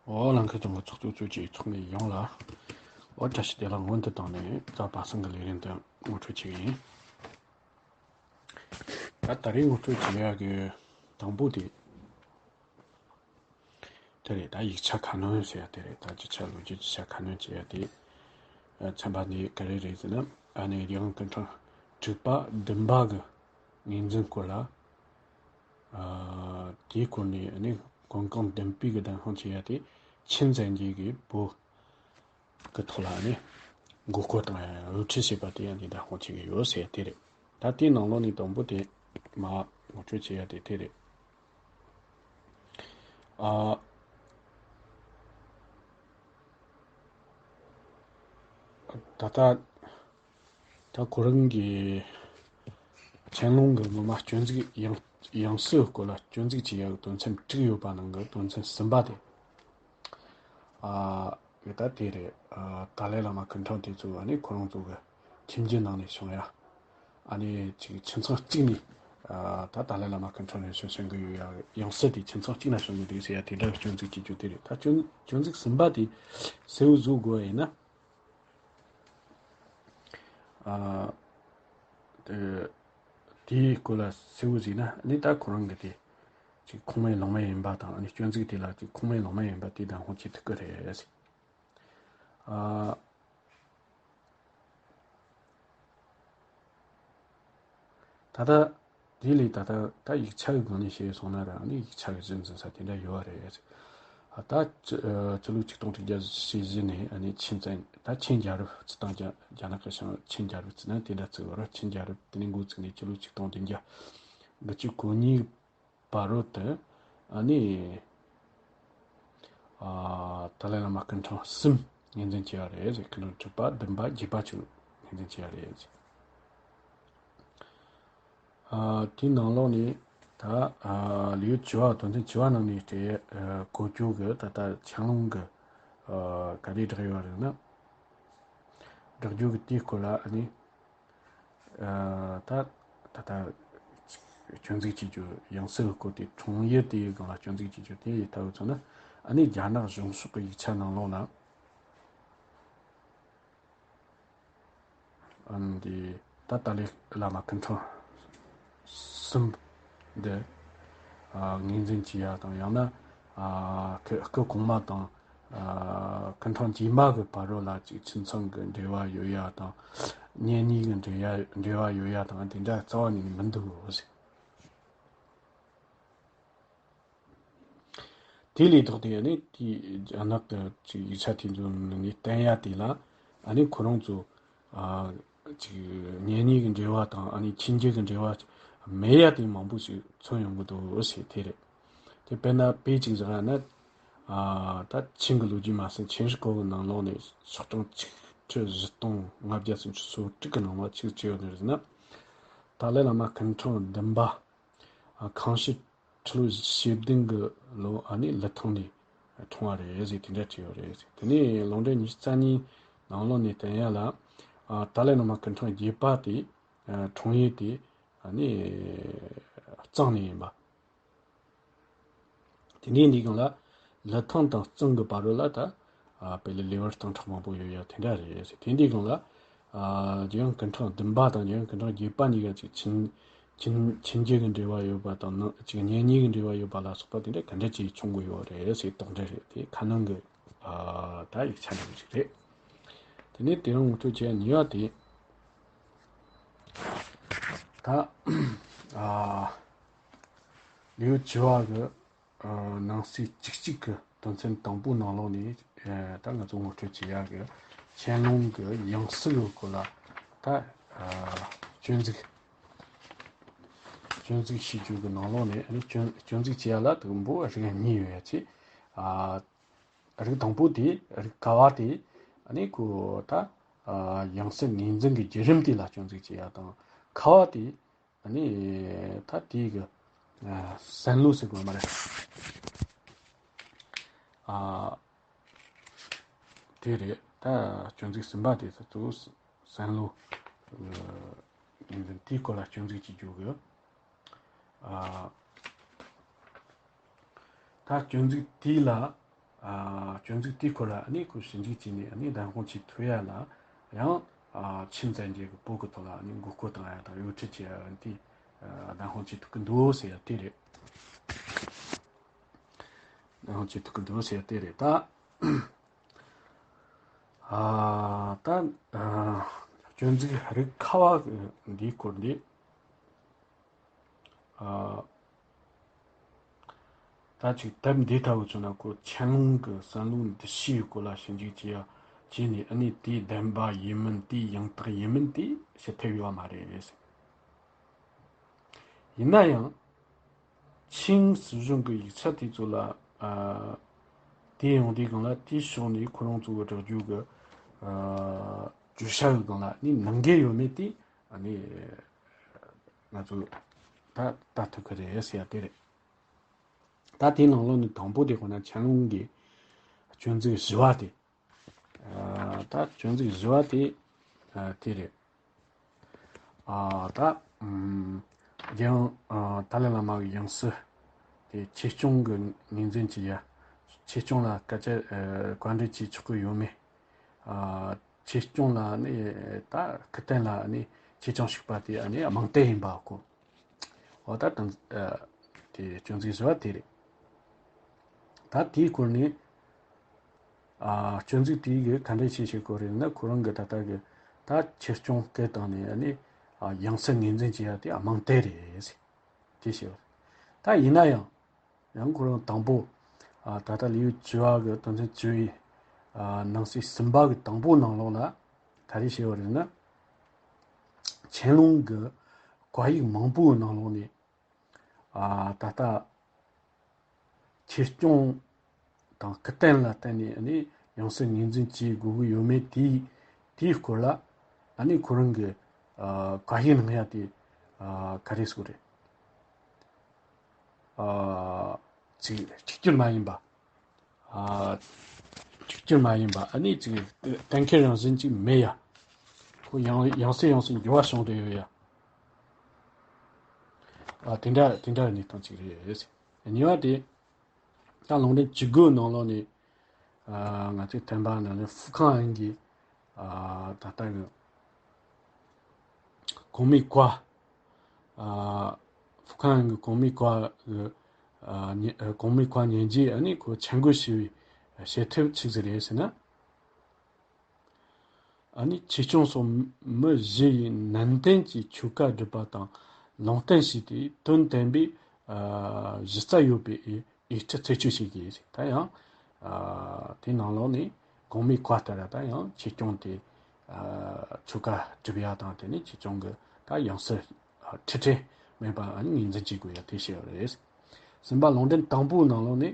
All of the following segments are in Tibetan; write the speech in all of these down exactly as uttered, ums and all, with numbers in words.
ཨོ་ལང་ཁ་ཅང་གི་ཚོགས་གཙོ་གཙོས་ཀྱི་ཚོགས་མི་ཡོངས་ལ། ཨོ་བཀྲ་ཤིས་བདེ་ལེགས་སྔོན་དུ་བཏང་ནས་ད་པ་སངས་ཀྱི་ལས་རིམ་དུ་ངོ་སྤྲོད་བྱེད་ཀྱི་ཡིན། ད་ད་རེས་ངོ་སྤྲོད་བྱེད་ཡག་གི་དང་པོ་དེ། དེ་རེད། ད་ཡིག་ཆ་ཁ་སྣོན་ཟེར་ཡ་དེ་རེད། ད་རྒྱུ་ཆ་ལོ་རྒྱུས་ཀྱི་ཆ་ཁ་སྣོན་བྱེད་ཡ་དེ། ཨ། ཚན་པ་འདི་ག་རེ་རེད་ཟེར་ན། ཨ་ནི་རྒྱལ་ཡོངས་སྐུ་ཕྲེང་དྲུག་པ་བདུན་པ་གི་ངོས་འཛིན་སྐོར་ལ། ཨ། དེའི་སྐོར་ནས་ཨ་ནི་གོ་སྐབས་ལྡན་པའི་གི་བདེན་དཔང་བྱེད་ཡ་དེ་ཆིན་ཙན་གྱི་གི་བོད་གི་ཐོག་ལ་ནི་མགོ་སྐོར་དང་དབུ་ཁྲིད་བྱས་པ་དེ་ཡང་འདི་བདེན་དཔང་བྱེད་ཀྱི་ཡོད་ཟེར་དེ་རེད། ད་དེའི་ནང་ལོགས་ནས་དང་པོ་དེ་མར་ངོ་སྤྲོད་བྱེད་ཡ་དེ་དེ་རེད། ཨ། ད་ལྟ་ད་ཁོ་རང་གི་ཆན་ལུང་གི་ངོ་མ་སྤྱོད་འཇུག་ཡང་ཡང་སྲིད་སྐོར་ལ་སྤྱོད་འཇུག་བྱེད་ཡག་དོན་ཚན་དྲུག་ཡོད་པ་ནང་གི་དོན་ཚན་གསུམ་པ་དེ། ཨ། ཡོད་ད་དེ་རེད། ཨ། ཏཱ་ལའི་བླ་མ་སྐུ་ཕྲེང་དེ་ཚོ་ཨ་ནི་ཁོ་རང་ཚོ་གི་ཁྱིམ་རྒྱུད་ནང་ནས་བྱུང་ཡ། ཨ་ནི་ཅིག་ཁྱིམ་ཚང་གཅིག་ནས། ཨ། ད་ཏཱ་ལའི་བླ་མ་སྐུ་ཕྲེང་ནས་བྱུང་བྱུང་གི་ཡོད་ཡ། ཡང་སྲིད་དེ་ཁྱིམ་ཚང་གཅིག་ན་བྱུང་གི་འདུག་ཟེར་ཡ་དེ་འདྲ་གི་སྤྱོད་འཇུག་བྱེད་རྒྱུ་དེ་རེད། ད་སྤྱོད་སྤྱོད་འཇུག་གསུམ་པ་དེ་གསལ་བོ་བཟོ་དགོས་པ་ཡིན་ན། ཨ། དེ་དེའི་སྐོར་ལ་གསལ་བོ་བཟོས་ན་ནི་ད་ཁོ་རང་གི་དེ་ཅིག་ཁུངས་མེད་ལུང་མེད་ཡིན་པ་དང་། ཨ་ནི་སྤྱོད་འཇུག་དེ་ལ་ཅིག་ཁུངས་མེད་ལུང་མེད་ཡིན་པ་དེ་བདེན་དཔང་བྱེད་ཐུབ་ཀྱི་རེད། ཨ། ད་ལྟ་དེ་ལས་ད་ལྟ་ད་ཡིག་ཆ་གི་སྒང་ནས་བཤད་སོང་ན་ར། ཨ་ནི་ཡིག་ཆ་གི་གཞི་འཛིན་ས་དེ་འདྲ་ཡོད་རེད། ཨ། ད་སྤྱི་ཨ། སྤྱི་ལོ་ཆིག་སྟོང་དྲུག་བརྒྱ་ཞེ་བཞི་ནས་ཨ་ནི་ཆིན་ཙན། ད་ཆིན་རྒྱལ་རབས་སྤྱི་དང་རྒྱ་རྒྱ་ནག་གི་ཞིང་ཆིན་རྒྱལ་རབས་ཟེར་ན་དེ་འདྲ་ཚིག་ཡོད་ར། ཆིན་རྒྱལ་རབས་དེ་ནས་འགོ་བཙུགས་ནས་སྤྱི་ལོ་ཆིག་སྟོང་བདུན་བརྒྱ་དགུ་བཅུ་གོ་གཉིས་བར་རོ་དེ། ཨ་ནི། ཨ། ཏཱ་ལའི་བླ་མ་སྐུ་ཕྲེང་གསུམ་ངོས་འཛིན་བྱས་པ་རེད། སྐུ་ཕྲེང་དྲུག་པ་བདུན་པ་བརྒྱད་པ་བཅས་ངོས་འཛིན་བྱས་པ་རེད། ཨ། དེའི་ནང་ལོགས་ནས་ད། ཨ། ལེའུ་བཅུ་བ། དོན་ཚན་བཅུ་བ་ནང་ནས་དེ། ཨ། གོ་རྒྱུ་གི་ད་ལྟ་ཆན་ལུང་གི། ཨ། ག་རེ་བསྒྲགས་ཡོད་རེད་ན། བསྒྲགས་རྒྱུ་གི་དེའི་སྐོར་ལ་ཨ་ནི། ཨ། ད་ད་ལྟ་སྤྱོད་འཇུག་བྱེད་རྒྱུ་ཡང་སྲིད་སྐོར་དེ། འཁྲུངས་ཡུལ་དེའི་སྒང་ལ་སྤྱོད་འཇུག་བྱེད་རྒྱུ་དེ་ཡི་ཐབས་མཚོན་ན། ཨ་ནི་རྒྱ་ནག་གཞུང་ཕྱོགས་ཀྱི་ཡིག་ཆ་ནང་ལོགས་ན། ཨ་ནི་ད་ཏཱ་ལའི་བླ་མ་སྐུ་ཕྲེང་གསུམ་འདི། ཨ། ངོས་འཛིན་བྱེད་ཡ་དང་། ཡང་ན། ཨ། སྐུ་སྐུ་གོང་མ་དང་། ཨ། སྐུ་ཕྲེང་རྗེས་མ་གི་བར་རོ་ལ་ཅིག་ཁྱིམ་ཚང་གི་འབྲེལ་བ་ཡོད་ཡ་དང་། གཉེན་ཉེ་གི་འབྲེལ་ཡ་འབྲེལ་བ་ཡོད་ཡ་དང་དེ་འདྲ་རྩ་བ་ནས་མི་འདུག་ཟེར། དེ་ལས་ལྡོག་སྟེ་ནི་དེའི་རྒྱ་ནག་གི་ཅིག་ཡིག་ཆ་དེ་ཚོ་ནས་བསྟན་ཡ་དེ་ལ། ཨ་ནི་ཁོ་རང་ཚོ། ཨ། ཅིག་གཉེན་ཉེ་གི་འབྲེལ་བ་དང་། ཨ་ནི་ཁྱིམ་རྒྱུད་ཀྱི་འབྲེལ་བ་མེད་ཡ་དེ་མང་པོ་ཞིག་མཚོན་ཡོང་གི་འདུག་ཟེར་དེ་རེད། དེ་དཔེར་ན་དཔེ་གཅིག་བཞག་ན། ཨ། ད་ཆིན་གྱི་ལོ་རྒྱུས་མ་ཟིན་ཆིན་ཧྲི་ཀོ་གི་ནང་ལོགས་ནས་ཆིག་སྟོང་ཆིག་ཁྲི་བཞི་སྟོང་ལྔ་བརྒྱ་སུམ་ཅུ་སོ་དྲུག་གི་ནང་ལ་ཆིག་ཅི་ཡོད་ནི་རེད་ཟེར་ན། ཏཱ་ལའི་བླ་མ་སྐུ་ཕྲེང་བདུན་པ། ཨ། ཁང་ཤིས་ཁྲི་ལོ་བཞི་བདུན་གྱི་ལོ། ཨ་ནི་ལི་ཐང་ནས་འཁྲུངས་པ་རེད་ཟེར་དེ་འདྲ་བྲིས་ཡོད་རེད། དེ་ནས་ལུང་འདྲེན་ཉི་ཤུ་རྩ་གཉིས་ནང་ལོགས་ནས་བསྟན་ཡ་ལ། ཨ། ཏཱ་ལའི་བླ་མ་སྐུ་ཕྲེང་བརྒྱད་པ་དེ། ཨ། འཁྲུངས་ཡུལ་དེ། ཨ་ནི་གཙང་ནས་ཡིན་པ། དེ་ནས་འདི་སྒང་ལ་ལི་ཐང་དང་གཙང་གི་བར་རོ་ལ་ད། ཨ། དཔེ་ལ་ལེ་དབར་སྟོང་ཕྲག་མང་པོ་ཡོད་ཡ་དེ་འདྲ་རེད་ཟེར། དེ་འདི་སྒང་ལ། ཨ། རྒྱལ་ཡོངས་སྐུ་ཕྲེང་བདུན་པ་དང་རྒྱལ་ཡོངས་སྐུ་ཕྲེང་བརྒྱད་པ་གཉིས་ཀ་ཅིག་ཁྱིམ་ཁྱིམ་ཁྱིམ་རྒྱུད་ཀྱི་འབྲེལ་བ་ཡོད་པ་དང་། ནང་ཅིག་གཉེན་ཉེ་གི་འབྲེལ་བ་ཡོད་པ་ལ་སོགས་པ་དེ་འདྲ་ག་འདྲ་ཅིག་བྱུང་གི་ཡོད་རེད་ཟེར་དོགས་འདྲི་རེད། དེ་ཁ་སྣོན་གྱི། ཨ། ད་ཡིག་ཆ་འདྲ་ཅིག་རེད། དེ་ནས་དེ་རིང་ངོ་སྤྲོད་བྱེད་ཡ་གཉིས་པ་དེ། ད། ཨ། ལེའུ་བཅུ་བ་གི། ཨ། ནང་གསེས་བཅུ་གཅིག་གི་དོན་ཚན་དང་པོའི་ནང་ལོགས་ནས། ཨ། ད་ང་ཚོ་ངོ་སྤྲོད་བྱེད་ཡག་གི་ཆན་ལུང་གི་ཡང་སྲིད་ཀྱི་སྐོར་ལ་ད། ཨ། སྤྱོད་འཇུག་སྤྱོད་འཇུག་བྱེད་རྒྱུ་གི་ནང་ལོགས་ནས། ཨ་ནི་སྤྱོད་སྤྱོད་འཇུག་བྱེད་ཡ་ལ་དང་པོ་རིགས་གཉིས་ཡོད་ཡ་ཅིག་ཨ། རིགས་དང་པོ་དེ། རིགས་ག་བ་དེ། ཨ་ནི་ཁོ་ད། ཨ། ཡང་སྲིད་ངོས་འཛིན་གྱི་བརྒྱུད་རིམ་དེ་ལ་སྤྱོད་འཇུག་བྱེད་ཡ་དང་། ཁ་བ་དེ། ཨ་ནི་ད་དེའི་གི། ཨ། བསམ་བློ་ཟེར་དགོས་མ་རེད། ཨ། དེ་རེད། ད་སྤྱོད་འཇུག་གསུམ་པ་དེ་ཚོ་གཙོ་བོ་བསམ་བློ། ཨ། ངོས་འཛིན་དེའི་སྐོར་ལ་སྤྱོད་འཇུག་བྱེད་རྒྱུ་གི། ཨ། ད་སྤྱོད་འཇུག་དེ་ལ། ཨ། ཨ་སྤྱོད་འཇུག་དེའི་སྐོར་ལ་ཨ་ནི་ཁོ་ཞིབ་འཇུག་བྱས་ནས་ཨ་ནི་བདེན་དཔང་བྱེད་ཐུབ་ཡ་ལ་ཡང་ཨ་ཆིན་བཙན་རྒྱལ་གྱི་བོད་ཀྱི་ཐོག་ལ་ཨ་ནི་མགོ་སྐོར་བཏང་ཡ་དང་གཡོ་ཁྲིད་བྱེད་ཡ་འདི་ཨ་བདེན་དཔང་བྱེད་ཐུབ་ཀྱི་འདུག་ཟེར་ཡ་དེ་རེད། བདེན་དཔང་བྱེད་ཐུབ་ཀྱི་འདུག་ཟེར་ཡ་དེ་རེད་ད། ཨ་ད་ཨ་སྤྱོད་འཇུག་རིགས་ཁ་བ་འདིའི་སྐོར་འདི། ཨ་ད་ཅིག་དེབ་འདི་ལྟ་བུ་བྱུང་ན་ཁོ་ཆན་ལུང་གི་བསམ་བློ་འདི་ཕྱིའི་སྐོར་ལ་ཞིབ་འཇུག་བྱས་ཡ་བྱས་ནས་ཨ་ནི་དེའི་བདེན་པ་ཡིན་མིན་དེའི་ཡང་དག་ཡིན་མིན་དེ་ཞིབ་ཐེབས་ཡོད་པ་མ་རེད། ཡིན་ན་ཡང་ཆིང་སྲིད་གཞུང་གི་ཡིག་ཆ་དེ་ཚོ་ལ་ཨ་དེ་ཡོང་དུས་སྒང་ལ་དེའི་ཕྱོགས་ནས་ཁོ་རང་ཚོ་གི་བསྒྲགས་རྒྱུ་གི་ཨ་བརྗོད་བྱ་གི་སྒང་ལ་ནི་ནང་འགལ་ཡོད་མེད་དེ་ཨ་ནི་ང་ཚོ་ད་ལྟ་ཐུབ་ཀྱི་རེད་ཟེར་ཡ་དེ་རེད། ད་དེའི་ནང་ལོགས་ནས་དང་པོ་དེ་ཁོ་ན་ཆན་ལུང་གི་སྤྱོད་འཇུག་བཞི་བ་དེ། ཨ་ད་སྤྱོད་འཇུག་བཞི་བ་དེ་ཨ་དེ་རེད། ཨ་ད་ཨམ་རྒྱལ་ཡོངས་ཨ་ཏཱ་ལའི་བླ་མ་གི་ཡང་སྲིད་དེ་ཆོས་སྐྱོང་གི་ངོས་འཛིན་བྱེད་ཡ། ཆོས་སྐྱོང་ལ་སྐད་ཆ་ཨ་བཀའ་འདྲི་བྱེད་ཆོག་གི་ཡོད་མེད། ཨ་ཆོས་སྐྱོང་ལ་ནི་ད་སྐུ་རྟེན་ལ་ནི་ཆོས་སྐྱོང་བཞུགས་པ་དེ་ཨ་ནི་རྨོངས་དད་ཡིན་པ་གོ། འོ་ད་དང་ཨ་དེ་སྤྱོད་འཇུག་བཞི་བ་དེ་རེད། ད་དེའི་སྐོར་ནས་ཨ་སྤྱོད་འཇུག་དེའི་གི་ག་འདྲ་བྱས་བྱེད་དགོས་རེད་ན་ཁོ་རང་གི་ད་ལྟ་གི་ད་ཆོས་སྐྱོང་སྐད་བཏང་ནས་ཨ་ནི་ཨ་ཡང་སྲིད་ངོས་འཛིན་བྱེད་ཡ་དེ་རྨོངས་དད་རེད་དེ་བྱས་པ། ད་ཡིན་ན་ཡང་ཡང་ཁོ་རང་དང་པོ་ཨ་ད་ལྟ་ལེའུ་བཅུ་བ་གི་དོན་ཚན་བཅུ་བའི་ཨ་ནང་གསེས་གསུམ་པ་གི་དང་པོ་ནང་ལོགས་ལ་ག་རེ་བྱས་པ་རེད་ན། ཆན་ལུང་གི་བཀའ་ཡིག་མང་པོའི་ནང་ལོགས་ནས་ཨ་ད་ལྟ་ཆོས་སྐྱོང་དང་སྐུ་རྟེན་ལ་བརྟེན་ནས་ཨ་ནི་ཡང་སྲིད་ངོས་འཛིན་བྱེད་དགོས་ཀྱི་ཡོད་མེད་དེའི་དེའི་སྐོར་ལ་ཨ་ནི་ཁོ་རང་གི་ཨ་བཀའ་ཡིག་ནང་ཡ་དེ་ཨ་ག་རེ་ཟེར་དགོས་རེད། ཨ་ཅིག་གཅིག་གྱུར་མ་ཡིན་པ། ཨ་གཅིག་གྱུར་མ་ཡིན་པ་ཨ་ནི་ཅིག་གཏན་འཁེལ་རང་བཞིན་ཅིག་མེད་ཡ། ཁོ་ཡང་ཡང་སེ་ཡང་སེ་འགྱུར་བ་བྱུང་བསྡད་ཡོད་ཡ། ཨ་དེ་འདྲ་དེ་འདྲ་གནས་སྟངས་ཅིག་རེད། གཉིས་པ་དེ་ད་ལུང་འདྲེན་བཅུ་དགུ་ནང་ལོགས་ནས་ཨ་ང་ཚོའི་ཐེམ་པ་ནང་ནས་ཧྥུ་ཁང་ཨན་གྱི་ཨ་ད་ལྟ་གི་གོང་མའི་བཀའ། ཨ་ཧྥུ་ཁང་གི་གོང་མའི་བཀའ་གི་ཨ་ཉེ་ཨ་གོང་མའི་བཀའ་ཉན་རྗེས་ཨ་ནི་ཁོ་ཆེད་འགོད་ཞུ་བའི་བྱེད་ཐབས་ཆི་ཟིག་རེད་ཟེར་ན། ཨ་ནི་ཆོས་སྐྱོང་སོགས་མི་བཞི་ཡི་ནན་ཏན་གྱིས་ཆོས་བཀའ་སྒྲུབ་པ་དང་ལུང་བསྟན་བྱས་ཏེ་དོན་དམ་པའི་ཨ་གཞི་རྩ་ཡོད་པའི་འོས་འོས་ཁྲི་ཚེ་ཆོས་ཞིག་གིས་ད་ཡང་ཨ་དེ་ནང་ལོགས་ནས་གོང་མའི་བཀའ་ལྟར་ད་ཡང་ཆོས་སྐྱོང་དེ་ཨ་ཆོས་བཀའ་སྒྲུབ་ཡ་དང་དེ་ནས་ཆོས་སྐྱོང་གི་ད་ཡང་སྲིད་ཨ་ཁྲི་ཁྲི་མེད་པ་ཨ་ནི་ངོས་འཛིན་བྱེད་དགོས་ཡ་དེ་བཤད་པ་རེད། གསུམ་པ་ལུང་འདྲེན་དང་པོའི་ནང་ལོགས་ནས།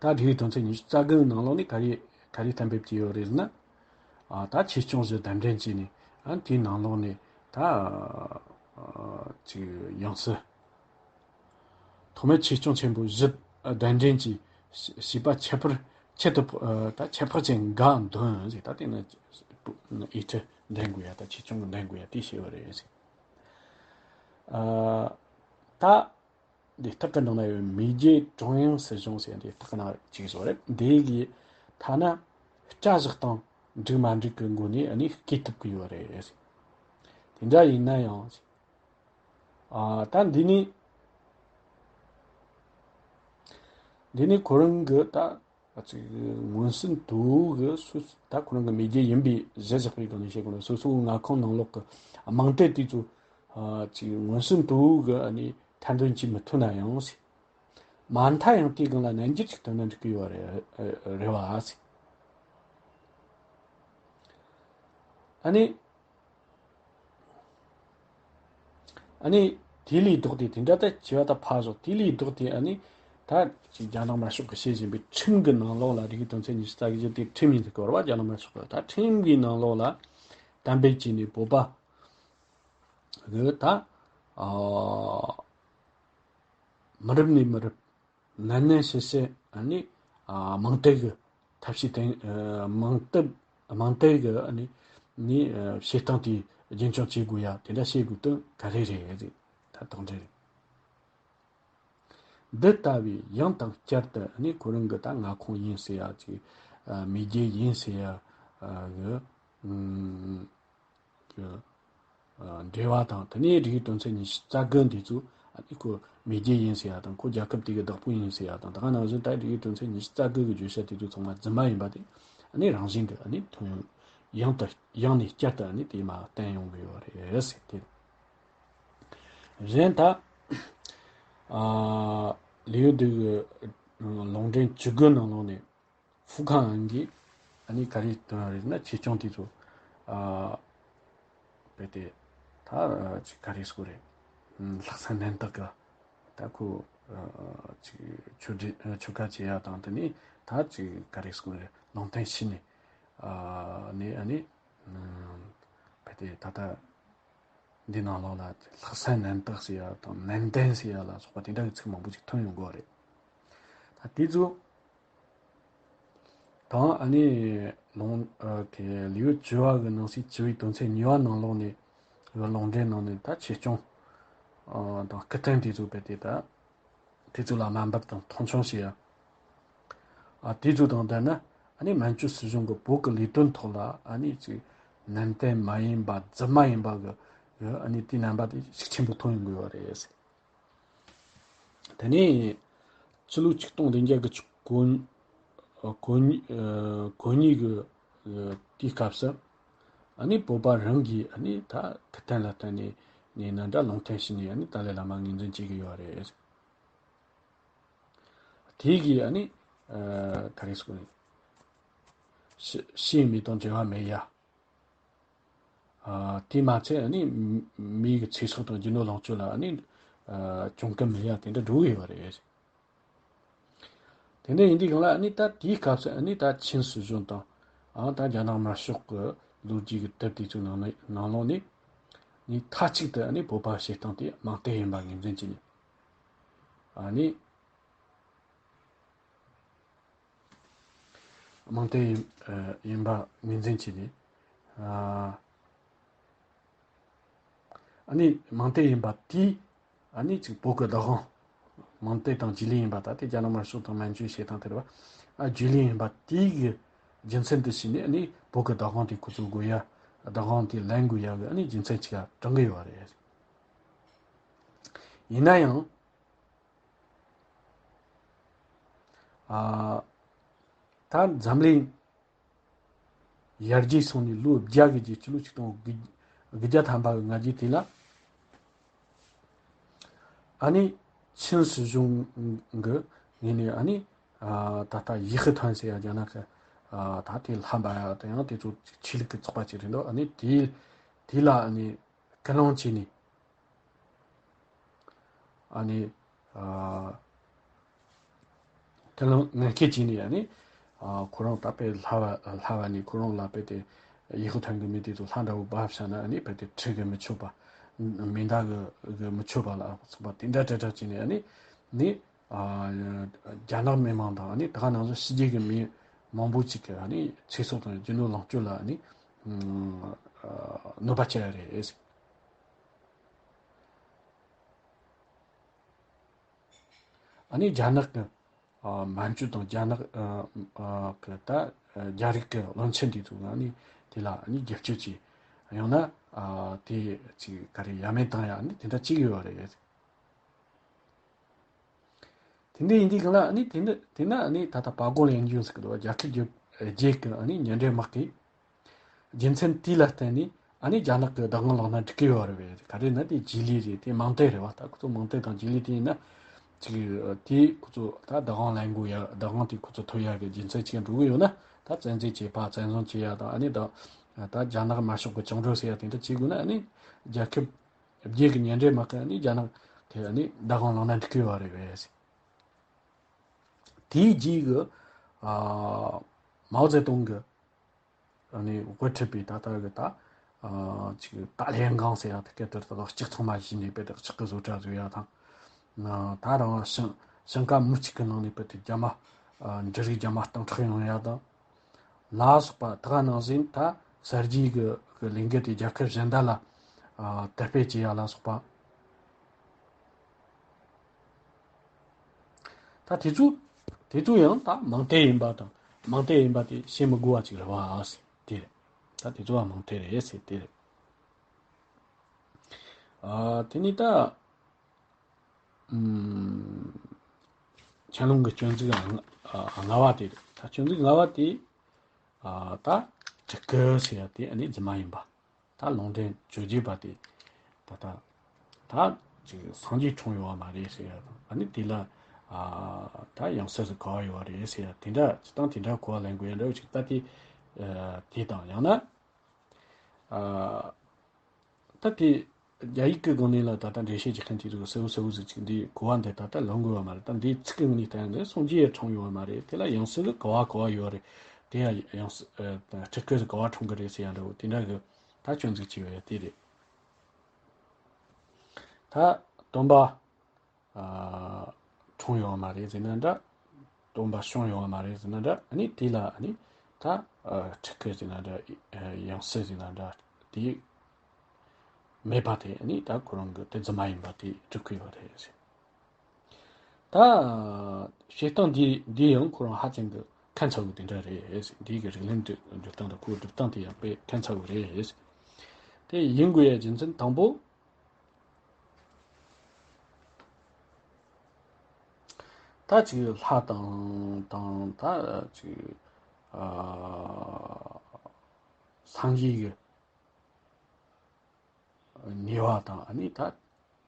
ད་འབྲས་བུའི་དོན་ཚན་ཉི་ཤུ་རྩ་དགུ་ནང་ལོགས་ནས་ག་རེ་ག་རེ་གཏན་འབེབས་བྱས་ཡོད་རེད་ཟེར་ན། ཨ་ད་ཆོས་སྐྱོང་བཞི་གདན་འདྲེན་བྱས་ནས་ཨ་དེའི་ནང་ལོགས་ནས་ད་ཨ་ཅིག་ཡང་སྲིད་ཐོག་མའི་ཆོས་སྐྱོང་ཆེན་པོ་བཞི་གདན་འདྲེན་གྱི་བྱ་བྱས་པ་ཁྱད་པར་ཁྱད་དུ་འཕགས་ཨ་ད་ཁྱད་འཕགས་ཅན་འགའ་འདོན་ཟེར། ད་དེ་ནི་འོས་ཁྲི་འདོན་དགོས་ཡ་ད་ཆོས་སྐྱོང་གི་འདོན་དགོས་ཡ་དེ་བཤད་པ་རེད་ཟེར། ཨ་ད། འདི་སྟག་གི་ནང་ན་ཡོད་མེས་རྒྱལ་ཀྲུང་དབྱང་སྲིད་གཞུང་ཟེར་འདི་སྟག་གི་ནང་གཅིག་བཟོ་རེད། འདི་གི་ཐ་ན་སྐྲ་བཞག་སྟངས་འགྲིག་མ་འགྲིག་གི་སྒོ་ནས་ཨ་ནི་སྐྱེལ་ཐུབ་ཀྱི་ཡོད་རེད། དེ་འདྲ་ཡིན་ན་ཡང་ཨ་ད་འདི་ནི་འདི་ནི་ཁོ་རང་གི་ད། ཅིག་མངོན་སུམ་དུ་གི་སོ་ད་ཁོ་རང་གི་མེས་རྒྱལ་ཡིན་པའི་གཞི་བཞག་པའི་སྒང་ནས་བཤད་དགོས་ན་སོ་སོའི་མངའ་ཁོངས་ནང་ལོགས་ཀྱི་རྨོངས་དད་དེ་ཚོ་ཨ་ཅིག་མངོན་སུམ་དུ་གི་ཨ་ནི་ཐེར་འདོན་བྱེད་མི་ཐུབ་ན་ཡང་ཟེར། མ་མཐའ་ཡང་དེའི་སྒང་ལ་ནན་འགྱུར་ཅིག་བཏོན་ན་འགྲིག་གི་ཡོད་རེད་རེད་བ་ཟེར། ཨ་ནི། ཨ་ནི་དེ་ལས་ལྡོག་སྟེ་དེ་འདྲ་ད་བྱས་པ་ད་ཕར་ཞོག་དེ་ལས་ལྡོག་སྟེ་ཨ་ནི་ད་ཅིག་རྒྱ་ནག་དམར་ཤོག་གིས་བྱེད་བཞིན་པའི་ཁྲིམས་ཀྱི་ནང་ལོགས་ལ་འབྲས་བུའི་དོན་ཚན་ཉི་ཤུ་རྩ་བཞི་དེ་ཁྲིམས་ཡིན་ཟེར་གི་ཡོད་རེད་བ། རྒྱ་ནག་དམར་ཤོག་གིས་ད་ཁྲིམས་ཀྱི་ནང་ལོགས་ལ་གཏན་འབེབས་བྱས་ནས་བོད་པ་གི་ད་ཨ་མི་རབས་ནས་མི་རབས་ནན་ནན་བཤད་བཤད་ཨ་ནི་ཨ་རྨོངས་དད་ཀྱི་ཐབས་ཤེས་དེ་ཨ་རྨོངས་དད་རྨོངས་དད་ཀྱི་ཨ་ནི་ནི་ཨ་བྱེད་སྟངས་དེ་རྒྱུན་འཁྱོངས་བྱེད་དགོས་ཡ་དེ་འདྲ་བྱེད་དགོས་དོན་ག་རེ་རེད་ཟེར། ད་དོགས་འདྲི་རེད། འདི་ལྟ་བུའི་ཡང་དང་བསྐྱར་དུ་ནི་ཁོ་རང་གི་ད་མངའ་ཁོངས་ཡིན་ཟེར་ཡ་ཅིག་ཨ་མེས་རྒྱལ་ཡིན་ཟེར་ཡ་ཨ་གི་ཨམ་གི་ཨ་འབྲེལ་བ་དང་དེ་ནས་སྒྲིག་གཞི་དོན་ཚན་ཉི་ཤུ་རྩ་དགུ་འདི་ཚོ་ཨ་ནི་ཁོ་མེས་རྒྱལ་ཡིན་ཟེར་ཡ་དང་ཁོ་རྒྱལ་ཁབ་དེ་གི་བདག་པོ་ཡིན་ཟེར་ཡ་དང་ད་ག་ནང་བཞིན་ད་སྒྲིག་གཞི་དོན་ཚན་ཉི་ཤུ་རྩ་དགུ་གི་བརྗོད་བྱ་དེ་ཚོ་ཚང་མ་རྫུན་མ་ཡིན་པ་དེ་ཨ་ནི་རང་བཞིན་གི་ཨ་ནི་ཐོན་ཡང་དུ་ཡང་ནས་བསྐྱར་དུ་ཨ་ནི་དེ་མ་བསྟན་ཡོང་གི་ཡོད་རེད་ཟེར་ཏེ། གཞན་ད། ཨ་ལེའུ་འདི་གི་ལུང་འདྲེན་བཅུ་དགུ་ནང་ལོགས་ནས་ཧྥུ་ཁང་ཨན་གྱིས་ཨ་ནི་ག་རེ་བཏོན་ཡོད་རེད་ན་ཆེད་སྐྱོང་དེ་ཚོ་ཨ་རྦད་དེ་ད་ཅིག་ག་རེ་ཟེར་དགོས་རེད། ལྷག་བསམ་རྣམ་དག་གི་ད་ཁོ་ཅིག་ཆོས་སྒྲིག་ཆོས་ཁ་བྱེད་ཡ་དང་དེ་ནས་ད་ཅིག་ག་རེ་ཟེར་དགོས་རེད། ལུང་བསྟན་བྱས་ནས་ཨ་ནི་ཨ་ནི་རྦད་དེ་ད་ལྟ། འདི་ནང་ལོགས་ལ་ལྷག་བསམ་རྣམ་དག་ཟེར་ཡ་དང་ནན་ཏན་ཟེར་ཡ་ལ་སོགས་པ་དེ་འདྲ་གི་ཚིག་མང་པོ་ཅིག་ཐོན་ཡོང་གི་རེད། ད་དེ་ཚོ་དང་ཨ་ནི་ལུང་ཨ་དེ་ལེའུ་བཅུ་བ་གི་ནང་གསེས་བཅུ་བའི་དོན་ཚན་གཉིས་པ་ནང་ལོགས་ནས་གི་ལུང་འདྲེན་ནང་ནས་ད་ཆེད་སྐྱོང་ཨ་དང་སྐུ་རྟེན་དེ་ཚོ་རྦད་དེ་ད། དེ་ཚོ་ལ་དམའ་འབེབས་དང་མཐོང་ཆུང་བྱེད་ཡ། ཨ་དེ་ཚོ་དང་ལྡན་ན་ཨ་ནི་མན་ཇུ་སྲིད་གཞུང་གི་བོད་ཀྱི་ལས་དོན་ཐོག་ལ་ཨ་ནི་ཅིག་ནན་ཏན་མ་ཡིན་པ་རྫུན་མ་ཡིན་པ་གི་ཨ་ནི་དེའི་རྣམ་པ་དེ་ཤུགས་ཆེན་པོ་མཐོང་ཡོང་གི་ཡོད་རེད། དེ་ནས་ཕྱི་ལོ་ཆིག་སྟོང་བདུན་བརྒྱ་གི་གོ་གོ་གོ་གཉིས་གི་དེའི་སྐབས་སུ་ཨ་ནི་བོད་པ་རང་གིས་ཨ་ནི་ད་ཁུ་ཐན་ལ་བརྟེན་ནས་ནས་ན་འདྲ་ལུང་འདྲེན་བྱས་ནས་ཨ་ནི་ཏཱ་ལའི་བླ་མ་ངོས་འཛིན་བྱེད་ཀྱི་ཡོད་རེད། དེ་གིས་ཨ་ནི་ཨ་ག་རེ་ཟེར་དགོས་རེད། ཤི་ཤི་མེད་དང་འབྲེལ་བ་མེད་ཡ། ཨ་དེ་མ་ཚད་ཨ་ནི་མི་མི་གི་ཚེ་སྲོག་དང་རྒྱུ་ནོར་ལོངས་སྤྱོད་ལ་ཨ་ནི་ཨ་གྱོང་གུན་མེད་ཡ་དེ་འདྲ་འགྲོ་གི་ཡོད་རེད། དེ་འདྲ་ཡིན་དུས་སྒང་ལ་ཨ་ནི་ད་དེའི་སྐབས་སུ་ཨ་ནི་ད་ཆིན་སྲིད་གཞུང་དང་ཨ་ད་རྒྱ་ནག་དམར་ཤོག་གི་ལོ་རྒྱུས་ཀྱི་དེབ་དེ་ཚོའི་ནང་ནས་ནང་ལོགས་ནས་ནི་མཐའ་གཅིག་ཏུ་ཨ་ནི་བོད་པ་བྱེད་སྟངས་དེ་དམངས་གཏད་ཡིན་པ་ངོས་འཛིན་བྱས་ནས་ཨ་ནི། དམངས་གཏད་ཡིན་ཨ་ཡིན་པ་ངོས་འཛིན་བྱས་ནས། ཨ་ཨ་ནི་དམངས་གཏད་ཡིན་པ་དེས་ཨ་ནི་ཅིག་བོད་ཀྱི་བདག་དབང་། དམངས་གཏད་དང་རྗེས་ལུས་ཡིན་པ་ད་ལྟའི་རྒྱ་ནག་དམར་ཤོག་དང་མན་ཇུའི་བྱེད་སྟངས་དེ་རེད་བ། ཨ་རྗེས་ལུས་ཡིན་པ་དེའི་གི་རྒྱུ་མཚན་དུ་བྱས་ནས་ཨ་ནི་བོད་ཀྱི་བདག་དབང་དེ་ཁོ་ཚོ་དགོས་ཡ། བདག་དབང་དེ་ལེན་དགོས་ཡ་གི་ཨ་ནི་རྒྱུ་མཚན་ཅིག་ལ་དྲངས་གི་ཡོད་རེད། ཡིན་ན་ཡང་། ཨ་ད་འཛམ་གླིང་ཡར་རྒྱས་སོང་ནས་ལོ་བརྒྱ་གི་རྗེས་ཀྱི་ལོ་ཆིག་སྟོང་དགུ་བརྒྱ་ཐམ་པ་གི་ང་རྒྱལ་དེ་ལ་ཨ་ནི་ཆིན་སྲིད་གཞུང་གི་ངོས་ནས་ཨ་ནི་ཨ་ད་ལྟ་ཡི་ཤུ་ཐན་ཟེར་ཡ་རྒྱ་ནག་གི་ཨ་ད་དེ་ལྷ་འབར་ཡ་དང་ཡང་དེ་ཚོ་ཆོས་ལུགས་ཀྱི་ཚོགས་པ་ཅིག་རེད་འདུག་ཨ་ནི་དེ་དེ་ལ་ཨ་ནི། སྐུལ་སློང་བྱས་ནས། ཨ་ནི། ཨ་སྐུལ་སློང་ངན་སྐུལ་བྱས་ནས་ཨ་ནི། ཨ་ཁོ་རང་ད་དཔེ་ལྷ་བ་ལྷ་བ་ནས་ཁོ་རང་ལ་དཔེ་དེ་ཡི་ཤུ་ཐན་གྱི་མི་དེ་ཚོ་ལྷ་འདྲ་བོ་འབབ་བཞག་ན་ཨ་ནི་དཔེ་དེ་ཁྲིམས་ཀྱིས་མི་ཆོད་པ། མེ་མདའ་གིས་གིས་མི་ཆོད་པ་ལ་སོགས་པ་དེ་འདྲ་དྲིལ་བསྒྲགས་བྱས་ནས་ཨ་ནི། ནི། ཨ་རྒྱ་ནག་མི་མང་དང་ཨ་ནི་ད་ག་ནང་བཞིན་ཕྱི་རྒྱལ་གྱི་མི་མང་པོ་ཅིག་གིས་ཨ་ནི་ཚེ་སྲོག་དང་རྒྱུ་ནོར་ལོངས་སྤྱོད་ལ་ཨ་ནི། ཨ་གནོད་པ་བྱས་ཡ་རེད། ཨ་ནི་རྒྱ་ནག་གི་ཨ་མན་ཇུ་དང་རྒྱ་ནག་ཨ་ཨ་གི་ད་རྒྱ་རིགས་ཀྱི་བློན་ཆེན་དེ་ཚོ་ཨ་ནི་དེ་ལ་ཨ་ནི་རྒྱབ་སྐྱོར་བྱས། ཡང་ན་ཨ་དེ་ཅིག་ག་རེ་ཡ་མེད་བཏང་ཡ་ཨ་ནི་དེ་འདྲ་བྱེད་ཀྱི་ཡོད་རེད། དེ་འདྲ་ཡིན་དུས་སྒང་ལ་ཨ་ནི་དེ་འདྲ་དེ་ན་ཨ་ནི་ད་ལྟ་པ་ཀོ་ལན་ཇུ་ཟེར་གི་འདུག་རྒྱལ་ཁབ་བརྒྱད་བརྒྱད་ཀྱི་ཨ་ནི་ཉེ་འབྲེལ་དམག་གིས་རྒྱུ་མཚན་དེ་ལ་བརྟེན་ནས་ཨ་ནི་རྒྱ་ནག་གི་བདག་དབང་བླངས་ན་འགྲིག་གི་ཡོད་རེད་པས། ག་རེ་ན་དེ་རྗེས་ལུས་རེད། དེ་དམངས་གཏད་རེད་བ། ད་ཁོ་ཚོ་དམངས་གཏད་དང་རྗེས་ལུས་དེ་ཡིན་ན་ཅིག་དེ་ཁོ་ཚོ་ད་བདག་དབང་ལེན་དགོས་ཡ་བདག་དབང་དེ་ཁོ་ཚོ་ཐོབ་ཡ་གི་རྒྱུ་མཚན་ཅིག་འགྲོ་གི་ཡོད་ན་ད་བཙན་འཛུལ་བྱེད་པ་བཙན་བཟུང་བྱེད་ཡ་དང་ཨ་ནི་ད་ད་རྒྱ་ནག་དམར་ཤོག་གི་བཅིངས་འགྲོལ་ཟེར་ཡ་དེ་འདྲ་བྱེད་དགོས་ན་ཨ་ནི་རྒྱལ་ཁབ། རྒྱའི་གི་ཉེ་འབྲེལ་དམག་གི་ནི་རྒྱ་ནག་གི་ནི་བདག་དབང་བླངས་ན་འགྲིག་གི་ཡོད་རེད་པས། དེའི་རྗེས་གི་ཨ་མའོ་ཙེ་ཏུང་གི་ནི་དབུ་ཁྲིད་པའི་ད་ལྟ་གི་ད་ཨ་ཅིག་ཏཱ་ལན་གང་ཟེར་ཡ་དེ་སྐད་དེར་ད་ལྟ་ལྕགས་ཚང་མ་བཞེས་ནས་དཔེ་དེ་ལྕགས་གི་བཟོ་གྲྭ་བཟོ་ཡ་དང་། ད་རང་ཞིང་ཞིང་ཁ་མུ་གཅིག་གི་ནང་ནས་དཔེ་དེ་རྒྱ་མ་ཨ་འབྲུ་རིགས་རྒྱ་མ་སྟོང་ཕྲག་ཡོང་ཡ་དང་། ལ་སོགས་པ་ད་ག་ནང་བཞིན་ད་གསར་བརྗེའི་གི་གི་ལས་འགུལ་དེ་རྒྱལ་ཁབ་གཞན་དག་ལ་ཨ་དར་སྤེལ་བྱེད་ཡ་ལ་སོགས་པ། ད་དེ་ཚོ་དེ་ཚོ་ཡང་ད་མང་ཐལ་ཡིན་པ་དང་མང་ཐལ་ཡིན་པ་དེ་བཤད་མི་དགོས་པ་ཅིག་རེད་བ་ཟེར་དེ་རེད། ད་དེ་ཚོ་བ་མང་ཐལ་རེད་ཟེར་དེ་རེད། ཨ་དེ་ནི་ད་ཨམ་ཆན་ལུང་གི་སྤྱོད་འཇུག་ལྔ་ཨ་ལྔ་བ་དེ་རེད། ད་སྤྱོད་འཇུག་ལྔ་བ་དེ་ཨ་ད་ཁྲི་སྐོར་ཟེར་ཡ་དེ་ཨ་ནི་རྫུན་མ་ཡིན་པ། ད་ལུང་འདྲེན་བཅོ་བརྒྱད་པ་དེ་ད་ད་ད་ཅིག་སངས་རྒྱས་འཁྲུངས་ཡོད་བ་མ་རེད་ཟེར་ཡ་དང་། ཨ་ནི་དེ་ལ་ཨ་ད་ཡང་སྲིད་ཟིག་ག་བ་ཡོད་བ་རེད་ཟེར་ཡ་དེ་འདྲ་ཅིག་དང་། དེ་འདྲ་གོ་བ་ལེན་དགོས་ཡ་འདྲ་བོ་ཅིག་ད་དེ་ཨ་དེ་དང་། ཡང་ན་ཨ་ད་དེ་རྒྱ་ཡིག་གི་སྒང་ནས་ལ་ད་ལྟ་འགྲེལ་བཤད་བྱེད་མཁན་དེ་ཚོ་གསལ་བོ་གསལ་བོ་ཟིག་ཅིག་འདི་གོ་བ་འདི་ད་ལྟ་ལོན་དགོས་བ་མ་རེད། ད་འདིའི་ཚིག་གི་ངོས་ནས་བལྟས་ན་འདི་སངས་རྒྱས་འཁྲུངས་ཡོད་བ་མ་རེད། དེ་ལ་ཡང་སྲིད་ག་བ་ག་བ་ཡོད་རེད། དེ་ཡང་ཡང་སྲིད་ཨ་ཁྲི་སྐོར་ག་བ་འཁྲུངས་གི་རེད་ཟེར་ཡ་འདྲ་བོ་དེ་འདྲ་གི་ད་སྐྱོན་འཛུགས་བྱས་ཡོད་ཡ་དེ་རེད། ད་སྟོན་པ་ཨ་འཁྲུངས་ཡོད་མ་རེད་ཟེར་ན་འདྲ། སྟོན་པ་བྱུང་ཡོད་མ་རེད་ཟེར་ན་འདྲ། ཨ་ནི་དེ་ལ་ཨ་ནི་ད་ཨ་ཁྲི་སྐོར་ཟེར་ན་འདྲ། ཨ་ཡང་སྲིད་ཟེར་ན་འདྲ། དེ་མེད་པ་དེ་ཨ་ནི་ད་ཁོ་རང་གི་དེ་རྫུན་མ་ཡིན་པ་དེ་སྒྲུབ་ཀྱི་ཡོད་རེད་ཟེར། ད་བཤད་སྟངས་འདི་འདི་ཡང་ཁོ་རང་ཧ་ཅང་གི་ཁ་མཚར་བོ་དེ་འདྲ་རེད་ཟེར། འདི་གི་རིགས་ལམ་འགྲོ་སྟངས་དང་ཁོའི་སྒྲུབ་སྟངས་དེ་ཡང་དཔེ་ཁ་མཚར་བོ་རེད་ཟེར། དེ་ཡིན་དགོས་ཡ་རྒྱུ་མཚན་དང་པོ། ད་ཅིག་ལྷ་དང་དང་ད་ཅིག་ཨ་སངས་རྒྱས་ཀྱི་ནུས་པ་དང་། ཨ་ནི་ད་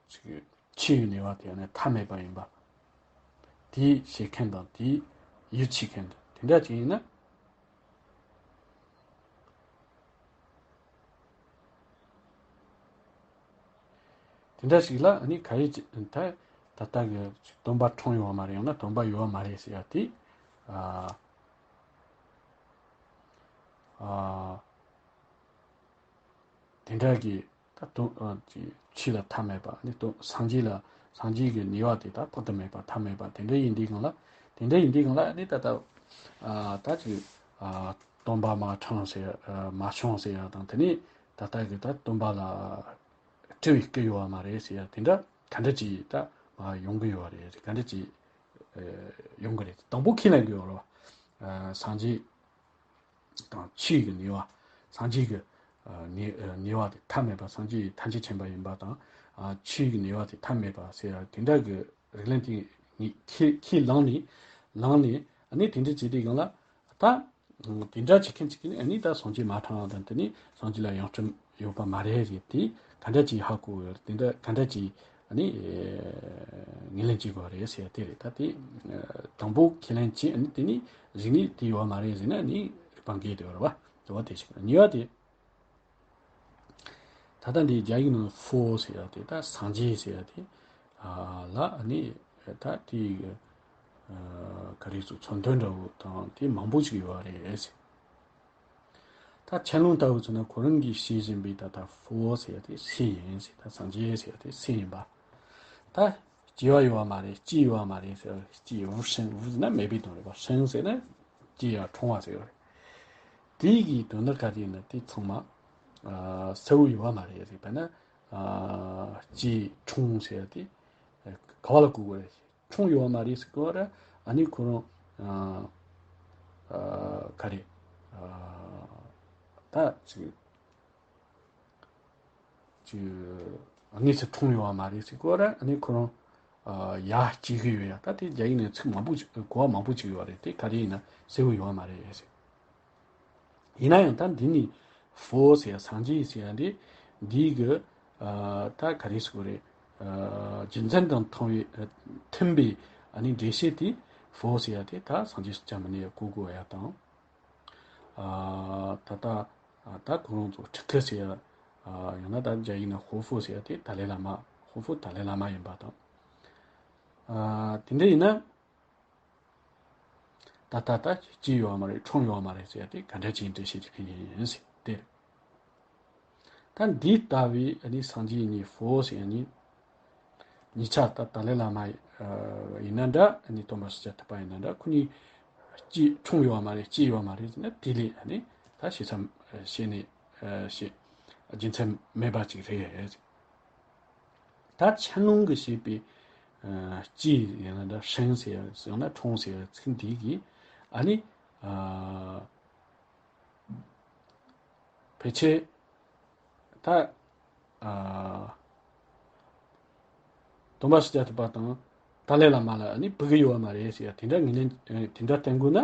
ཅིག་ཆོས་ཀྱི་ནུས་པ་དེ་ནི་མཐའ་མེད་པ་ཡིན་པ། དེའི་བཤད་མཁན་དང་དེའི་ཡིད་ཆེས་མཁན་དེ་འདྲ་ཅིག་ཡིན་ན། དེ་འདྲ་ཞིག་ལ་ཨ་ནི་ག་རེ་ཅི་ད་ད་ལྟ་གི་སྟོན་པ་འཁྲུངས་ཡོད་མ་རེད། ཡང་ན་སྟོན་པ་ཡོད་མ་རེད་ཟེར་ཡ་དེ། ཨ་ཨ་དེ་འདྲ་གི་ད་སྟོན་ཨ་ཅི་ཆོས་ལ་མཐའ་མེད་པ། ཨ་ནི་སྟོན་སངས་རྒྱས་ལ་སངས་རྒྱས་ཀྱི་ནུས་པ་དེ་ད་དཔག་ཏུ་མེད་པ་མཐའ་མེད་པ་དེ་འདྲ་ཡིན་དུས་སྒང་ལ། དེ་འདྲ་ཡིན་དུས་སྒང་ལ་ཨ་ནི་ད་ལྟ་ཨ་ད་ཅི་ཨ་སྟོན་པ་མ་འཁྲུངས་ཟེར་ཨ་མ་བྱུང་ཟེར་ཡ་དང་། དེ་ནས་ད་ལྟ་གི་ད་སྟོན་པ་ལ་སྤྲུལ་བའི་སྐུ་ཡོད་བ་མ་རེད་ཟེར་ཡ་དེ་འདྲ་ག་འདྲ་ཅིག་ད་མ་ཡོང་གི་ཡོད་བ་རེད། ག་འདྲ་ཅིག་ཨ་ཡོང་གི་རེད། དང་པོ་ཁས་ལེན་གི་ཡོད་རེད་བ། ཨ་སངས་རྒྱས་དང་ཆོས་ཀྱི་ནུས་པ། སངས་རྒྱས་ཀྱི་ཨ་ནུས་ཨ་ནུས་པ་དེ་མཐའ་མེད་པ། སངས་རྒྱས་ཐམས་ཅད་མཁྱེན་པ་ཡིན་པ་དང་། ཨ་ཆོས་ཀྱི་ནུས་པ་དེ་མཐའ་མེད་པ་ཟེར་ཡ་དེ་འདྲ་གི་རིགས་ལམ་དེ་ངས་ཁས་ཁས་བླངས་ནས་བླངས་ནས། ཨ་ནི་དེ་འདྲ་བྱེད་དུས་སྒང་ལ་ད་དེ་འདྲ་བྱེད་མཁན་ཅིག་གིས་ནི་ཨ་ནི་ད་སངས་རྒྱས་མ་འཁྲུངས་དང་། དེ་ནི་སངས་རྒྱས་ལ་ཡང་སྤྲུལ་ཡོད་པ་མ་རེད་ཟེར། དེ་ག་འདྲ་ཅིག་ཧ་གོ་ཡོད། དེ་འདྲ་ག་འདྲ་ཅིག་ཨ་ནི་ངོས་ལེན་བྱེད་དགོས་རེད་ཟེར་ཡ་དེ་རེད། ད་དེ་དང་པོ་ཁས་ལེན་བྱས། ཨ་ནི་དེ་ནི་རིག་གནས་དེ་ཡོད་མ་རེད་ཟེར་ན་ནི་རིག་པ་འགལ་དེ་ཡོད་རེད་བ། དེ་བ་དེ་ཞིག་གཉིས་པ་དེ། ད་ལྟ་འདི་རྒྱ་ཡིག་ནང་ཧྥོ་ཟེར་ཡ་དེ་ད་སངས་རྒྱས་ཟེར་ཡ་དེ་ཨ་ལ་ཨ་ནི་ད་དེ་ཨ་ག་རེ་ཟེར། མཚོན་དོན་འདྲ་བོ་དང་དེ་མང་པོ་ཞིག་ཡོད་རེད་ཟེར། ད་ཆན་ལུང་ལྟ་བུ་ཚོ་ན་ཁོ་རང་གིས་བཤད་བཞིན་པའི་ད་ལྟ་ཧྥོ་ཟེར་ཡ་དེ་སེམས་ཡིན་ཟེར། ད་སངས་རྒྱས་ཟེར་ཡ་དེ་སེམས་ཡིན་པ། ད་སྐྱེ་བ་ཡོད་བ་མ་རེད། སྐྱེ་ཡོད་བ་མ་རེད་ཟེར། སྐྱེ་བུ་ཧྲེང་། བུ་ཟེར་ན་མེད་པའི་དོན་རེད་པ། ཧྲེང་ཟེར་ན་སྐྱེ་ཡ་འཁྲུངས་པ་ཟེར་བ་རེད། དེ་གི་དོན་དག་ག་རེ་ཡིན་ན་དེ་ཚང་མ་ཨ་གསལ་བོ་ཡོད་བ་མ་རེད་ཟེར། དཔེར་ན་ཨ་སྐྱེ་འཁྲུངས་ཟེར་ཡ་དེ་ག་བ་ལ་གོ་དགོས་རེད། འཁྲུངས་ཡོད་བ་མ་རེད་ཟེར་གོ་ར། ཨ་ནི་ཁོ་རང་ཨ་ཨ་ག་རེ་ཨ་ད་ཅིག་ཅིག་དངོས་སུ་འཁྲུངས་ཡོད་བ་མ་རེད་ཟེར་གོ་ར། ཨ་ནི་ཁོ་རང་ཨ་ཡར་སྐྱེ་གི་ཡོད་ཡ། ད་དེ་རྒྱ་ཡིག་ནས་ཚིག་མང་པོ་ཅིག་གོ་བ་མང་པོ་ཅིག་ཡོད་རེད། དེ་ག་རེ་ཡིན་ན་གསལ་བོ་ཡོད་བ་མ་རེད་ཟེར། ཡིན་ན་ཡང་ད་འདི་ནི་ཧྥོ་ཟེར་ཡ། སངས་རྒྱས་ཟེར་ཡ་འདི་འདི་གི་ཨ་ད་ག་རེ་ཟེར་དགོས་རེད། ཨ་རྒྱུ་མཚན་དང་མཐུན་པའི་ཨ་མཐུན་པའི་ཨ་ནི་འགྲེལ་བཤད་དེ་ཧྥོ་ཟེར་ཡ་དེ་ད་སངས་རྒྱས་སུ་ཆ་མི་ནས་གོ་དགོས་ཡ་དང་། ཨ་ད་ལྟ་ཨ་ད་ཁོ་རང་ཚོ་ཁྲི་ཁ་ཟེར་ཡ། ཨ་ཡང་ན་ད་རྒྱ་ཡིག་ནང་ཧོ་ཧྥུ་ཟེར་ཡ་དེ་ཏཱ་ལའི་བླ་མ། ཧོ་ཧྥུ་ཏཱ་ལའི་བླ་མ་ཡིན་པ་དང་། ཨ་དེ་འདྲ་ཡིན་ན། ད་ལྟ་ད་སྐྱེས་ཡོད་མ་རེད། འཁྲུངས་ཡོད་མ་རེད་ཟེར་ཡ་དེ་ག་འདྲ་ཅིག་འགྲེལ་བཤད་ཅིག་ཕན་ཡིན་ཟེར་ཏེ། ད་འདི་ལྟ་བུའི་ཨ་ནི་སངས་རྒྱས་གཉིས་ཧྥོ་ཟེར་ཡ་གཉིས། གཉིས་ཆ་ད་ཏཱ་ལའི་བླ་མ་ཡིན་ན་འདྲ། ཨ་ནི་སྟོན་པ་ཤཱཀྱ་ཐུབ་པ་ཡིན་ན་འདྲ། ཁོ་གཉིས་སྐྱེས་འཁྲུངས་ཡོད་མ་རེད། སྐྱེས་ཡོད་མ་རེད་ཟེར་ན་དེ་ལས་ཨ་ནི་ད་ཞེ་ས་བཤད་ནས་བཤད་རྒྱུ་མཚན་མེད་པ་ཅིག་རེད། ད་ཆན་ལུང་གིས་བཤད་པའི་ ཨ་ཅི་ཡང་ན་ད་ཧྲེང་ཟེར་ཡ་ཡང་ན་ཁྲོང་ཟེར་ཡ་ཚིག་འདི་གིས་ཨ་ནི་ཨ་ཕལ་ཆེར་ད་ཨ་སྟོན་པ་ཤཱཀྱ་ཐུབ་པ་དང་ཏཱ་ལའི་བླ་མ་ལ་ཨ་ནི་ཕུད་གི་ཡོད་པ་མ་རེད་ཟེར་ཡ་དེ་འདྲ་ངོས་ལེན་དེ་འདྲ་བསྟན་དགོས་ན་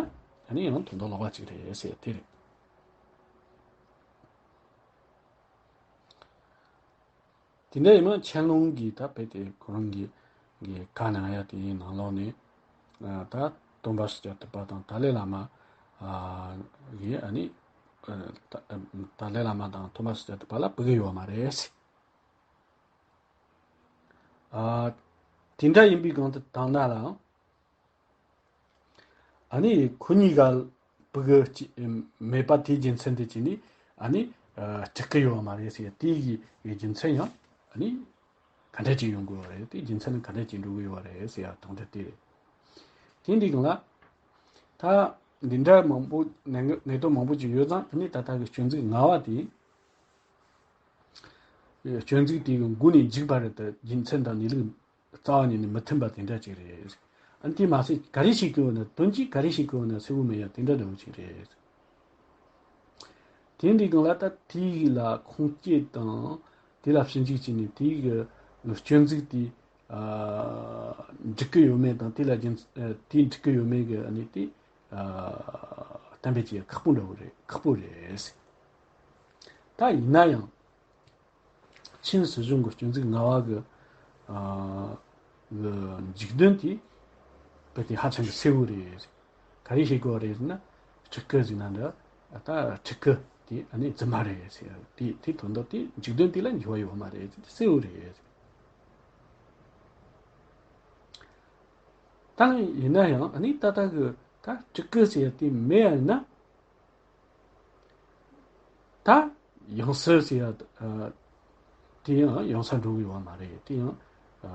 ཨ་ནི་ཡང་དོན་དག་ལོག་པ་ཅིག་རེད་ཟེར་ཡ་དེ་རེད། དེ་འདྲ་ཡིན་ན་ཆན་ལུང་གིས་ད་རྦད་དེ་ཁོ་རང་གི་གི་བཀའ་གནང་ཡ་དེའི་ནང་ལོགས་ནས་ཨ་ད་སྟོན་པ་ཤཱཀྱ་ཐུབ་པ་དང་ཏཱ་ལའི་བླ་མ་ཨ་གིས་ཨ་ནི་ཨ་ཏཱ་ཏཱ་ལའི་བླ་མ་དང་སྟོན་པ་ཤཱཀྱ་ཐུབ་པ་ལ་ཕུད་གི་ཡོད་མ་རེད། ཨ་དེ་འདྲ་ཡིན་པའི་སྒང་དུ་ད་ལྟ་ལའང་ཨ་ནི་ཁོ་གཉིས་ཀ་ཕུད་གི་ཅི་མེད་པ་དེའི་རྒྱུ་མཚན་དེ་བྱས་ནས་ཨ་ནི་ཨ་སྤྲད་གི་ཡོད་མ་རེད་ཟེར་དེའི་གི་རྒྱུ་མཚན་ཡང་ཨ་ནི་ག་འདྲ་ཅིག་ཡོང་དགོས་པ་རེད། དེའི་རྒྱུ་མཚན་ནི་ག་འདྲ་ཅིག་འགྲོ་གི་ཡོད་པ་རེད་ཟེར་ཡ་དང་དེ་དེ་རེད། དེ་འདི་གང་ལ་ད་འདི་འདྲ་མང་པོ་གནད་གནད་དོན་མང་པོ་ཅིག་ཡོད་ཙང་ཨ་ནི་ད་ལྟ་གི་སྤྱོད་འཇུག་ལྔ་པ་དེ། སྤྱོད་འཇུག་དེ་གི་མགོ་ནས་མཇུག་བར་དུ་རྒྱུ་མཚན་དང་གནས་ལུགས་རྩ་བ་ཉིད་ནས་མི་མཐུན་པ་དེ་འདྲ་ཅིག་རེད། ཨ་ནི་དེ་མ་ཟད་ག་རེ་བྱེད་དགོས་ན་དོན་གྱིས་ག་རེ་བྱེད་དགོས་ན་གསལ་བོ་མེད་ཡ་དེ་འདྲ་འདྲ་བོ་ཅིག་རེད། དེ་འདི་གང་ལ་ད་དེའི་ལ་ཁུངས་སྐྱེལ་དང་དེ་ལ་ཞིབ་འཇུག་བྱས་ནས་དེའི་གི་སྤྱོད་འཇུག་དེ་ཨ་འགྲིག་གི་ཡོད་མེད་དང་དེ་ལ་རྒྱུ་མཚན་ཨ་དེ་འགྲིག་གི་ཡོད་མེད་གི་ཨ་ནི་དེ་ཨ་གཏན་འབེབས་བྱེད་ཡ་ཁག་པོ་འདྲ་བོ་རེད། ཁག་པོ་རེད། ད་ཡིན་ན་ཡང་ཆིན་སྲིད་གཞུང་གི་སྤྱོད་འཇུག་ལྔ་པ་གི་ཨ་གི་མཇུག་དོན་དེ་རྦད་དེ་ཧ་ཅང་གི་གསལ་བོ་རེད། ག་རེ་བྱེད་དགོས་རེད་ཟེར་ན་སྤྲུལ་སྐུ་ཟེར་ན་འདྲ། ད་སྤྲུལ་སྐུ་དེ་ཨ་ནི་རྫུན་མ་རེད་ཟེར་དེ་དེ་དོན་དག་དེ་མཇུག་དོན་དེ་ལ་འགྱུར་བ་ཡོད་མ་རེད་ཟེར་གསལ་བོ་རེད། ད་ཡིན་ན་ཡང་ཨ་ནི་ད་ལྟ་གི་ད་སྤྲུལ་སྐུ་ཟེར་ཡ་དེ་མེད་ཡ་ཡིན་ན། ད་ཡང་སྲིད་ཟེར་ཡ་ཨ་དེ་ཡང་ཡང་སར་འགྲོ་གི་ཡོད་མ་རེད། དེ་ཡང་ཨ་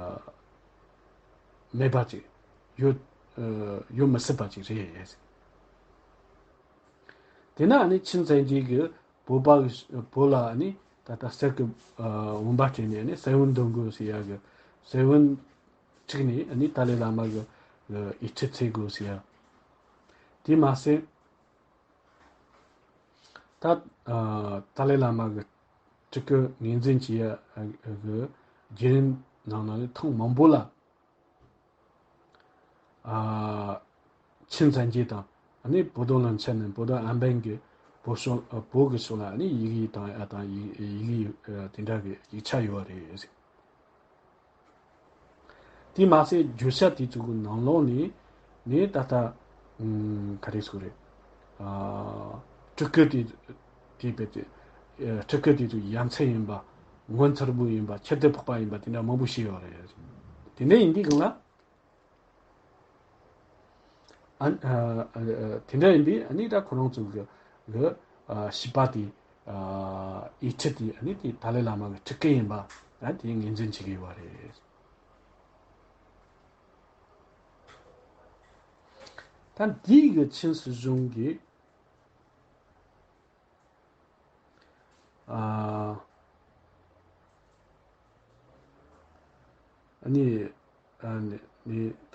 མེད་པ་ཅིག་ཡོད་ཨ་ཡོད་མི་སྲིད་པ་ཅིག་རེད། དེ་ན་ཨ་ནི་ཆིན་བཙན་རྒྱལ་གྱིས་བོད་པ་གི་བོད་ལ་ཨ་ནི་ད་ལྟ་གསེར་གྱི་ཨ་བུམ་པ་སྤྲད་ནས་ཨ་ནི་གསེར་བུམ་འདོན་དགོས་ཟེར་ཡ་གི་གསེར་བུམ་འཁྲིགས་ནས་ཨ་ནི་ཏཱ་ལའི་བླ་མ་གི་ཨ་ཡིག་ཆ་འཚོལ་དགོས་ཟེར་ཡ། དེ་མ་ཟད། ད་ཨ་ཏཱ་ལའི་བླ་མ་གི་སྤྲུལ་སྐུ་ངོས་འཛིན་བྱེད་ཡ་གི་བརྒྱུད་རིམ་ནང་ན་ནི་ཐེངས་མང་པོ་ལ་ཨ་ཆིན་བཙན་རྒྱལ་དང་ཨ་ནི་博多冷泉ནས་博多安邦གི་བོད་ཕྱོགས་ཨ་བོད་ཀྱི་ཕྱོགས་ལ་ཨ་ནི་ཡི་གེ་བཏང་ཡ་དང་ཡི་ཡི་གེ་ཨ་དེ་འདྲ་གི་ཡིག་ཆ་ཡོད་རེད། དེ་མ་ཟད་བརྗོད་བྱ་དེ་ཚོ་གི་ནང་ལོགས་ནས་ནས་ད་ལྟ་ཨུམ་ག་རེ་ཟེར་རེད། ཨ་སྤྲུལ་སྐུ་དེ་དེ་བས་ཏེ་ཨ་སྤྲུལ་སྐུ་དེ་ཚོ་ཡ་མཚན་ཡིན་པ། ངོ་མཚར་པོ་ཡིན་པ། ཁྱད་དུ་འཕགས་པ་ཡིན་པ་དེ་འདྲ་མང་པོ་བཤད་ཡོད་རེད། དེ་འདྲ་ཡིན་དུས་གང་ལ་ཨ་ཨ་ཨ་དེ་འདྲ་ཡིན་དུས་ཨ་ནི་ད་ཁོ་རང་ཚོ་གི་གི་ཨ་བྱིས་པ་དེ་ཨ་ཡིག་ཆ་དེ་ཨ་ནི་དེ་ཏཱ་ལའི་བླ་མ་གི་སྤྲུལ་སྐུ་ཡིན་པ་ཨ་དེ་ངོས་འཛིན་བྱེད་ཀྱི་ཡོད་རེད། ད་འདི་གི་ཆིན་སྲིད་གཞུང་གིས་ཨ་ནི་ཨ་ནི་ནི་ད་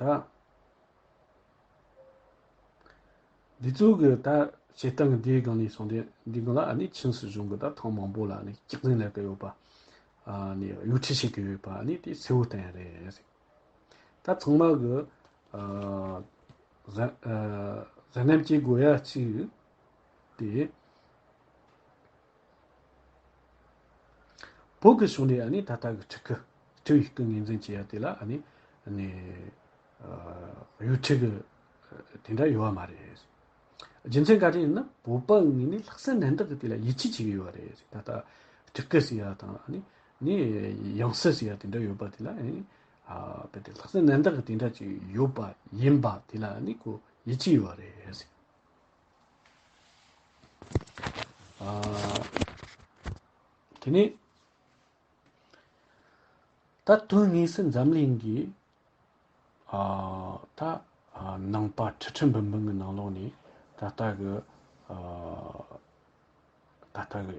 འདི་ཚོ་གི་ད་བྱེད་སྟངས་འདིའི་སྒང་ནས་སོང་སྟེ་འདི་སྒང་ལ་ཨ་ནི་ཆིན་སྲིད་གཞུང་གི་ད་ཐེངས་མང་པོ་ལ་ཨ་ནི་སྐྱག་རྫུན་ལབ་ཀྱི་ཡོད་པ། ཨ་ནི་གཡོ་ཁྲལ་བྱེད་ཀྱི་ཡོད་པ་ཨ་ནི་དེ་གསལ་བོ་བསྟན་ཡ་རེད། ད་ཚང་མ་གི་ཨ་གཟབ་ཨ་གཟབ་ནན་བྱེད་དགོས་ཡ་གཅིག་དེ། བོད་ཀྱི་གཞུང་ནས་ཨ་ནི་ད་ལྟ་གི་སྤྲུལ་སྐུ་སྤྲུལ་བའི་སྐུ་ངོས་འཛིན་བྱེད་ཡ་དེ་ལ་ཨ་ནི་ཨ་ནི་ཨ་གཡོ་ཁྲལ་གི་དེ་འདྲ་ཡོད་པ་མ་རེད། རྒྱུ་མཚན་ག་རེ་ཡིན་ན་བོད་པ་ངོས་ནས་ལྷག་བསམ་རྣམ་དག་གི་དེ་ལ་ཡིད་ཆེས་བྱེད་ཀྱི་ཡོད་པ་རེད། ད་ལྟ་སྤྲུལ་སྐུ་ཟེར་ཡ་དང་ཨ་ནི་ནི་ཡང་སྲིད་ཟེར་ཡ་དེ་འདྲ་ཡོད་པ་དེ་ལ་ཨ་ནི་ཨ་དཔེ་དེ་ལྷག་བསམ་རྣམ་དག་གི་དེ་འདྲ་ཅིག་ཡོད་པ་ཡིན་པ་དེ་ལ་ཨ་ནི་ཁོ་ཡིད་ཆེས་ཡོད་པ་རེད། ཨ་དེ་ནས་ད་དོན་དངོས་སུ་འཛམ་གླིང་གི་ཨ་ད་ཨ་ནང་པ་ཁྲི་ཁྲི་འབུམ་འབུམ་གྱི་ནང་ལོགས་ནས་ད་ལྟ་གི་ཨ་ད་ལྟ་གི་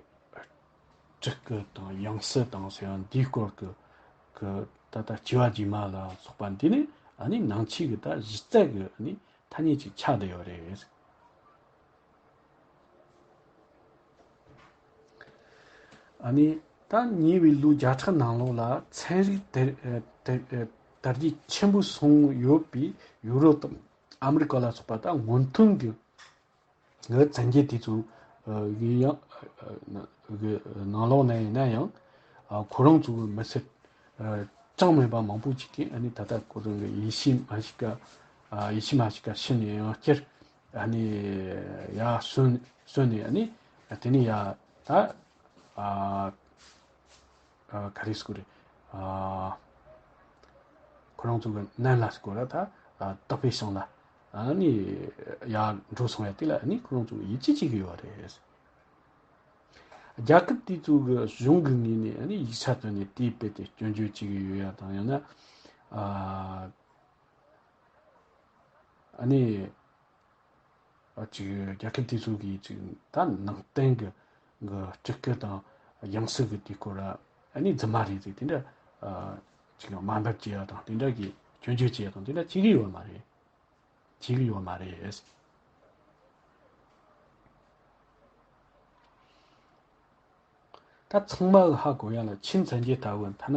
སྤྲུལ་སྐུ་དང་ཡང་སྲིད་དང་ཟེར་ཡང་འདིའི་སྐོར་གྱི་གི་ ད་ལྟ་སྐྱེ་བ་རྗེས་མ་ལ་སོགས་པ་འདི་ནི་ཨ་ནི་ནང་ཆོས་ཀྱི་ད་གཞི་རྩ་གི་ཨ་ནི་ཐ་སྙད་ཅིག་ཆགས་བསྡད་ཡོད་རེད། ཨ་ནི་ད་ཉེ་བའི་ལོ་བརྒྱ་ཕྲག་ནང་ལོགས་ལ་ཚན་རིག་དར་དར་དར་རྒྱས་ཆེན་པོ་སོང་ཡོད་པའི་ཡུ་རོབ་དང་ཨ་མི་རི་ཀ་ལ་སོགས་པ་ད་སྔོན་ཐོན་གྱི་ངའི་བཙན་རྒྱལ་དེ་ཚོ་གི་ཡང་གི་ནང་ལོགས་ནས་ཡིན་ན་ཡང་ཁོ་རང་ཚོ་གི་མི་སེར་གྲངས་མེད་པ་མང་པོ་ཅིག་གིས་ཨ་ནི་ད་ལྟ་ཁོ་རང་གི་ཡེ་ཤུ་མ་ཤི་ཀ་ཡེ་ཤུ་མ་ཤི་ཀ་ཤི་ནས་ཡང་བསྐྱར་ཨ་ནི་ཡར་སོན་སོན་ནས་ཨ་ནི་དེ་ནས་ཡར་ད་ག་རེ་ཟེར་དགོས་རེད། ཁོ་རང་ཚོ་གི་ནན་ལ་ཟེར་དགོས་རེད། ད་དག་པའི་ཞིང་ལ་ཨ་ནི་ཡར་འགྲོ་སོང་ཡ་དེ་ལ་ཨ་ནི་ཁོ་རང་ཚོ་ཡིད་ཆེས་བྱེད་ཀྱི་ཡོད་རེད། རྒྱལ་ཁབ་དེ་ཚོ་གི་གཞུང་གི་ངོས་ནས་ཨ་ནི་ཡིག་ཆ་བཏོན་ནས་དེའི་དཔེ་དེ་སྐྱོན་བརྗོད་བྱེད་ཀྱི་ཡོད་ཡ་དང་། ཡང་ན་ཨ་ནི་ཅིག་རྒྱལ་ཁབ་དེ་ཚོ་གི་ཅིག་ད་ནང་བསྟན་གི་གི་སྤྲུལ་སྐུ་དང་ཡང་སྲིད་གི་དེའི་སྐོར་ཨ་ནི་རྫུན་མ་རེད་ཟེར་དེ་འདྲ་ཅིག་དམའ་འབེབས་བྱེད་ཡ་དང་དེ་འདྲ་གི་སྐྱོན་བརྗོད་བྱེད་ཡ་དང་དེ་འདྲ་བྱེད་ཀྱི་ཡོད་མ་རེད། བྱེད་ཀྱི་ཡོད་མ་རེད། ད་ཚང་མ་གི་ཧ་གོ་ཡ་ལ་ཆིན་བཙན་རྒྱལ་ལྟ་བུ་ཐ་ན་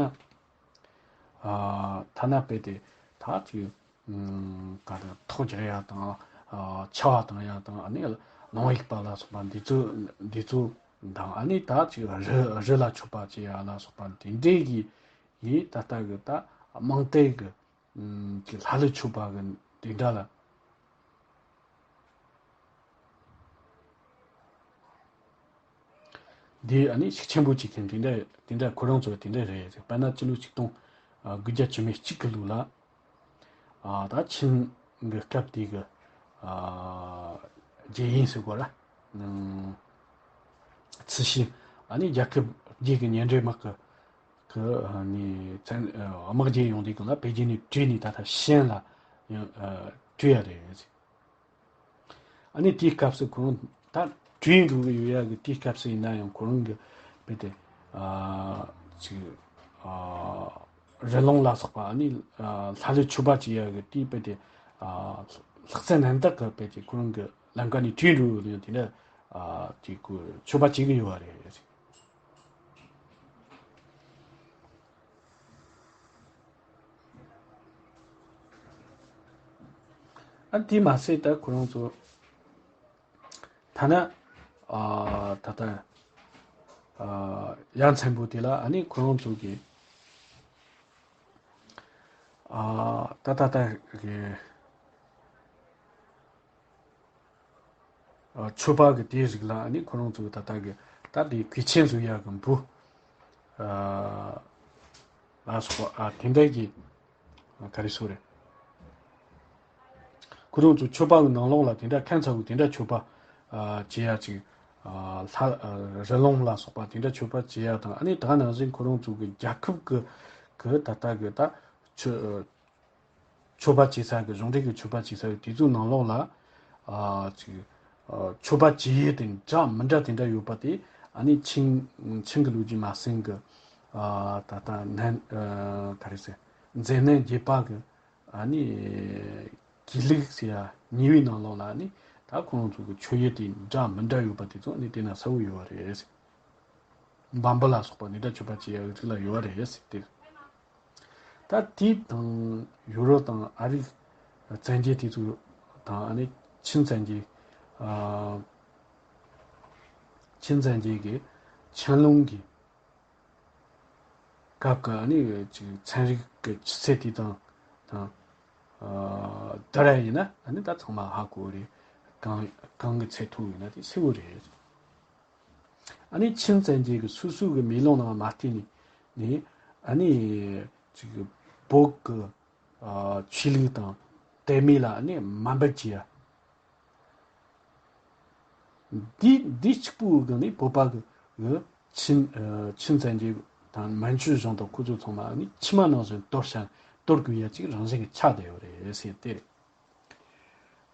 ཨ་ཐ་ན་དཔེ་དེ་ད་ཅིག་ག་རེ་ཐོག་རྒྱག་ཡ་དང་ཨ་འཕྱ་བ་བཏང་ཡ་དང་ཨ་ནི་ལོང་ཡིག་པ་ལ་སོགས་པ་འདི་ཚོ་འདི་ཚོ་དང་ཨ་ནི་ད་ཅིག་རི་རི་ལ་མཆོད་པ་བྱེད་ཡ་ལ་སོགས་པ་འདི་འདྲའི་གི་ཡིས་ད་ལྟ་གི་ད་དམངས་དད་གི་གི་ལྷ་ལུ་མཆོད་པ་གི་དེ་འདྲ་ལ། འདི་ཨ་ནི་ཤུགས་ཆེན་པོ་གཅིག་གི་དེ་འདྲ་དེ་འདྲ་ཁོ་རང་ཚོ་དེ་འདྲ་རེད། དཔེར་ན་སྤྱི་ལོ་ཆིག་སྟོང་དགུ་བརྒྱ་བཅུ་མེད་གཅིག་གི་ལོ་ལ་ཨ་ད་ཆིན་གི་སྐབས་དེ་གི་ཨ་རྒྱལ་ཡིན་ཟེར་གོ་ར། ཚི་ཤི་ཨ་ནི་རྒྱལ་ཁབ་རྒྱལ་གི་ཉེ་འབྲེལ་དམག་གི་གི་ནི་ཚན་དམག་རྒྱལ་ཡོང་དུས་གང་ལ་པེ་ཅིན་ནས་བྲོས་ནས་ད་ལྟ་ཤན་ལ་ཡང་བྲོས་ཡ་རེད། ཨ་ནི་དེའི་སྐབས་སུ་ཁོ་རང་ད་བྲོས་འགྲོ་གི་ཡོད་ཡ་གི་དེའི་སྐབས་སུ་ཡིན་ན་ཡང་ཁོ་རང་གི་དཔེ་དེ་ཨ་ཅིག་ཨ་རི་ལུང་ལ་སོགས་པ་ཨ་ནི་ཨ་ལྷ་ལུ་མཆོད་པ་བྱེད་ཡ་གི་དེའི་དཔེ་དེ་ཨ་ལྷག་བསམ་རྣམ་དག་གི་དཔེ་དེ་ཁོ་རང་གི་ལམ་ཀ་ནས་བྲོས་འགྲོ་གི་ཡོད་དེ་འདྲ་ཨ་ཅིག་གི་མཆོད་པ་བྱེད་ཀྱི་ཡོད་པ་རེད། ཨ་དེ་མ་ཟད་ད་ཁོ་རང་ཚོ་ཐ་ན་ཨ་ད་ལྟ་ཨ་ཡ་མཚན་པོ་དེ་ལ་ཨ་ནི་ཁོ་རང་ཚོ་གི་ཨ་ད་ད་ལྟ་གི་མཆོད་པ་གི་དེའི་རིགས་ལ་ཨ་ནི་ཁོ་རང་ཚོ་ད་ལྟ་གི་ད་དེ་གོས་ཆེན་བཟོ་ཡག་གི་འབུ་ལ་སོགས་པ་ཨ་དེ་འདྲ་གི་ག་རེ་ཟེར་རེད། ཁོ་རང་ཚོ་མཆོད་པ་གི་ནང་ལོགས་ལ་དེ་འདྲ་ཁན་ཚ་བོ་དེ་འདྲ་མཆོད་པ་བྱེད་ཡག་ཅིག་ལྷ་རི་ལུང་ལ་སོགས་པ་དེ་འདྲ་མཆོད་པ་བྱེད་ཡག་དང་ཨ་ནི་ད་ག་ནང་བཞིན་ཁོ་རང་ཚོ་གི་རྒྱལ་ཁབ་གི་གི་ད་ལྟ་གི་ད་ཆོས། མཆོད་པ་བྱེད་ས་གི་གཞུང་འབྲེལ་གྱི་མཆོད་པ་བྱེད་ས་གི་དེ་ཚོའི་ནང་ལོགས་ལ་ཨ་ཅིག་ཨ་མཆོད་པ་བྱེད་ཡས་དེ་འདྲ་མི་འདྲ་དེ་འདྲ་ཡོད་པ་དེ་ཨ་ནི་ཆིང་ཆིང་གི་ལུགས་ཀྱི་མ་སེང་གི་ཨ་ད་ལྟ་ནན་ཨ་ག་རེ་ཟེར་མཛེས་ནན་རྒྱས་པ་གི་ཨ་ནི་དགེ་ལུགས་ཟེར་ཡ་ཉེ་བའི་ནང་ལོགས་ལ་ཨ་ནི་ད་ཁོང་ཚོ་གི་མཆོད་ཡས་དེ་འདྲ་མི་འདྲ་ཡོད་པ་དེ་ཚོ་ཨ་ནི་དེ་ན་གསལ་བོ་ཡོད་པ་རེད། འབའ་འབུ་ལ་སོགས་པ་འདི་འདྲ་མཆོད་པ་བྱེད་ཡ་གི་རིགས་ལ་ཡོད་པ་རེད་ཟེར་ཏེ། ད་དེ་དང་ཡུ་རོབ་དང་ཨ་རིའི་བཙན་རྒྱལ་དེ་ཚོ་དང་ཨ་ནི་ཆིན་བཙན་རྒྱལ་ཨ་ཆིན་བཙན་རྒྱལ་གྱི་ཆན་ལུང་གི་སྐབས་ཀྱི་ཨ་ནི་ཅིག་ཚན་རིག་གི་ཆུ་ཚད་དེ་དང་དང་ཨ་དེ་ར་ཡིན་ན་ཨ་ནི་ད་ཚང་མ་ཧ་གོ་རེད། གང་གང་གི་ཚད་མཐོ་ཡིན་ན་དེ་གསལ་བོ་རེད། ཨ་ནི་ཆིན་བཙན་རྒྱལ་གྱི་སོ་སོ་གི་མེ་ལོང་ནང་མ་བལྟས་ནས་ནི་ཨ་ནི་ཅིག་བོད་ཀྱི་ཨ་ཆོས་ལུགས་དང་དད་མོས་ལ་ཨ་ནི་དམའ་འབེབས་བྱེད་ཡ། འདི་འདི་གཅིག་པུའི་སྒང་ནས་བོད་པ་གི་གི་ཆིན་ཨ་ཆིན་བཙན་རྒྱལ་དང་མན་ཇུ་གཞུང་དང་ཁོ་ཚོ་ཚང་མ་ཨ་ནི་ཕྱི་མ་ནང་བཞིན་གཏོར་བཤགས་གཏོར་དགོས་ཡ་ཅིག་རང་བཞིན་གྱི་ཆགས་བསྡད་ཡོད་རེད་ཟེར་དེ་རེད།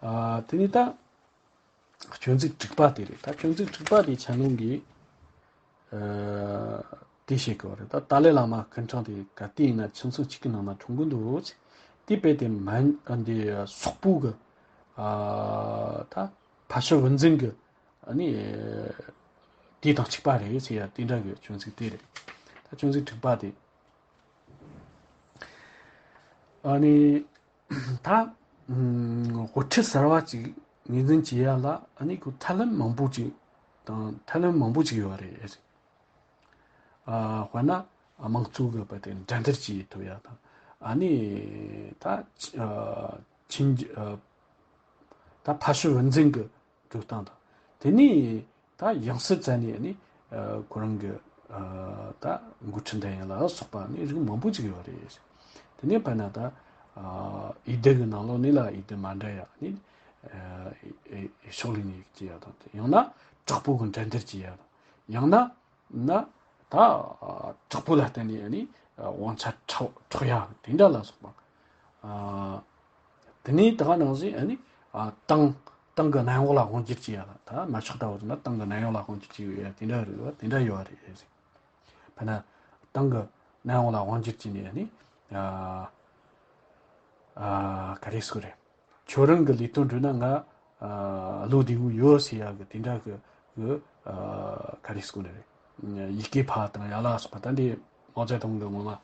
ཨ་དེ་ནས་ད། སྤྱོད་འཇུག་དྲུག་པ་དེ་རེད། ད་སྤྱོད་འཇུག་དྲུག་པ་དེ་ཆན་ལུང་གིས་ཨ་ དེ་བཤད་གི་བ་རེད། ད་ཏཱ་ལའི་བླ་མ་སྐུ་འཕྲེང་དེ་ག་དུས་ཡིན་ན་ཁྱིམ་ཚང་གཅིག་གི་ནང་ན་འཁྲུངས་གི་འདུག་ཟེར། དེ་དཔེ་དེ་མན་འདི་སོག་པོ་གི་ཨ་ད་ཕ་ཤུལ་བུ་འཛིན་གི་ཨ་ནི་དེ་དང་གཅིག་པ་རེད་ཟེར་ཡ་དེ་འདྲ་གི་ཅུང་ཟིག་དེ་རེད། ད་ཅུང་ཟིག་དྲུག་པ་དེ། ཨ་ནི་ད་ཨུམ་དབུ་ཁྲིད་གསར་བ་ཅིག་ངོས་འཛིན་བྱེད་ཡ་ལ་ཨ་ནི་ཁོ་ཐབས་ལམ་མང་པོ་ཅིག་དང་ཐབས་ལམ་མང་པོ་ཅིག་ཡོད་རེད། ཨ་དཔེར་ན་དམངས་གཙོ་གི་བར་དེ་འགྲན་བསྡུར་བྱེད་ཐུབ་ཡ་དང་ཨ་ནི་ད་ཨ་ཆིན་ཨ་ད་ཕ་ཤུལ་བུ་འཛིན་གི་འགྲོ་སྟངས་དང་། དེ་ནས་ད་ཡང་སྲིད་བཙལ་ནས་ནི་ཨ་ཁོ་རང་གི་ཨ་ད་འགོ་ཁྲིད་འདེམས་ཡ་ལ་སོགས་པ་ནི་རིགས་མང་པོ་ཅིག་ཡོད་རེད། དེ་ནས་དཔེར་ན་ད་ཨ་འོས་བསྡུ་གི་ནང་ལོགས་ནས་ལ་འོས་བསྡུ་མ་འདྲ་ཡ་ནི་ཨ་ཨ་ཨ་ཕྱོགས་ལས་ནས་བྱེད་ཡ་དང་། ཡང་ན་དྲག་པོ་གི་འགྲན་བསྡུར་བྱེད་ཡ་དང་། ཡང་ན་ན་ད་ཨ་དྲག་པོ་ལ་བརྟེན་ནས་ནི་ཨ་དབང་ཆ་འཕྲོག་འཕྲོག་ཡ་དེ་འདྲ་ལ་སོགས་པ། ཨ་དེ་ནས་ད་ག་ནང་བཞིན་ཨ་ནི་ཨ་ཏང་ཏང་གི་གནམ་འོག་ལ་དབང་བསྒྱུར་བྱེད་ཡ་ལ། ད་མ་ཕྱོགས་ལྟ་བུ་ན་ཏང་གི་གནམ་འོག་ལ་དབང་བསྒྱུར་བྱེད་ཡ་དེ་འདྲ་རེད་བ། དེ་འདྲ་ཡོད་རེད། དཔེར་ན་ཏང་གི་གནམ་འོག་ལ་དབང་བསྒྱུར་བྱས་ནས་ཨ་ནི་ཨ་ཨ་ག་རེ་ཟེར་རེད། ཁྱོད་རང་གི་ལས་དོན་སྒྲུབ་ན་ང་ཨ་བློ་བདེ་བོ་ཡོད་ཟེར་ཡ་གི་དེ་འདྲ་གི་གི་ཨ་ག་རེ་ཟེར་རེད། ཡི་གེ་ཕར་བཏང་ཡ་ལ་སོགས་པ། ད་འདི་མའོ་ཙེ་ཏུང་གི་ངོ་མ་ཨ་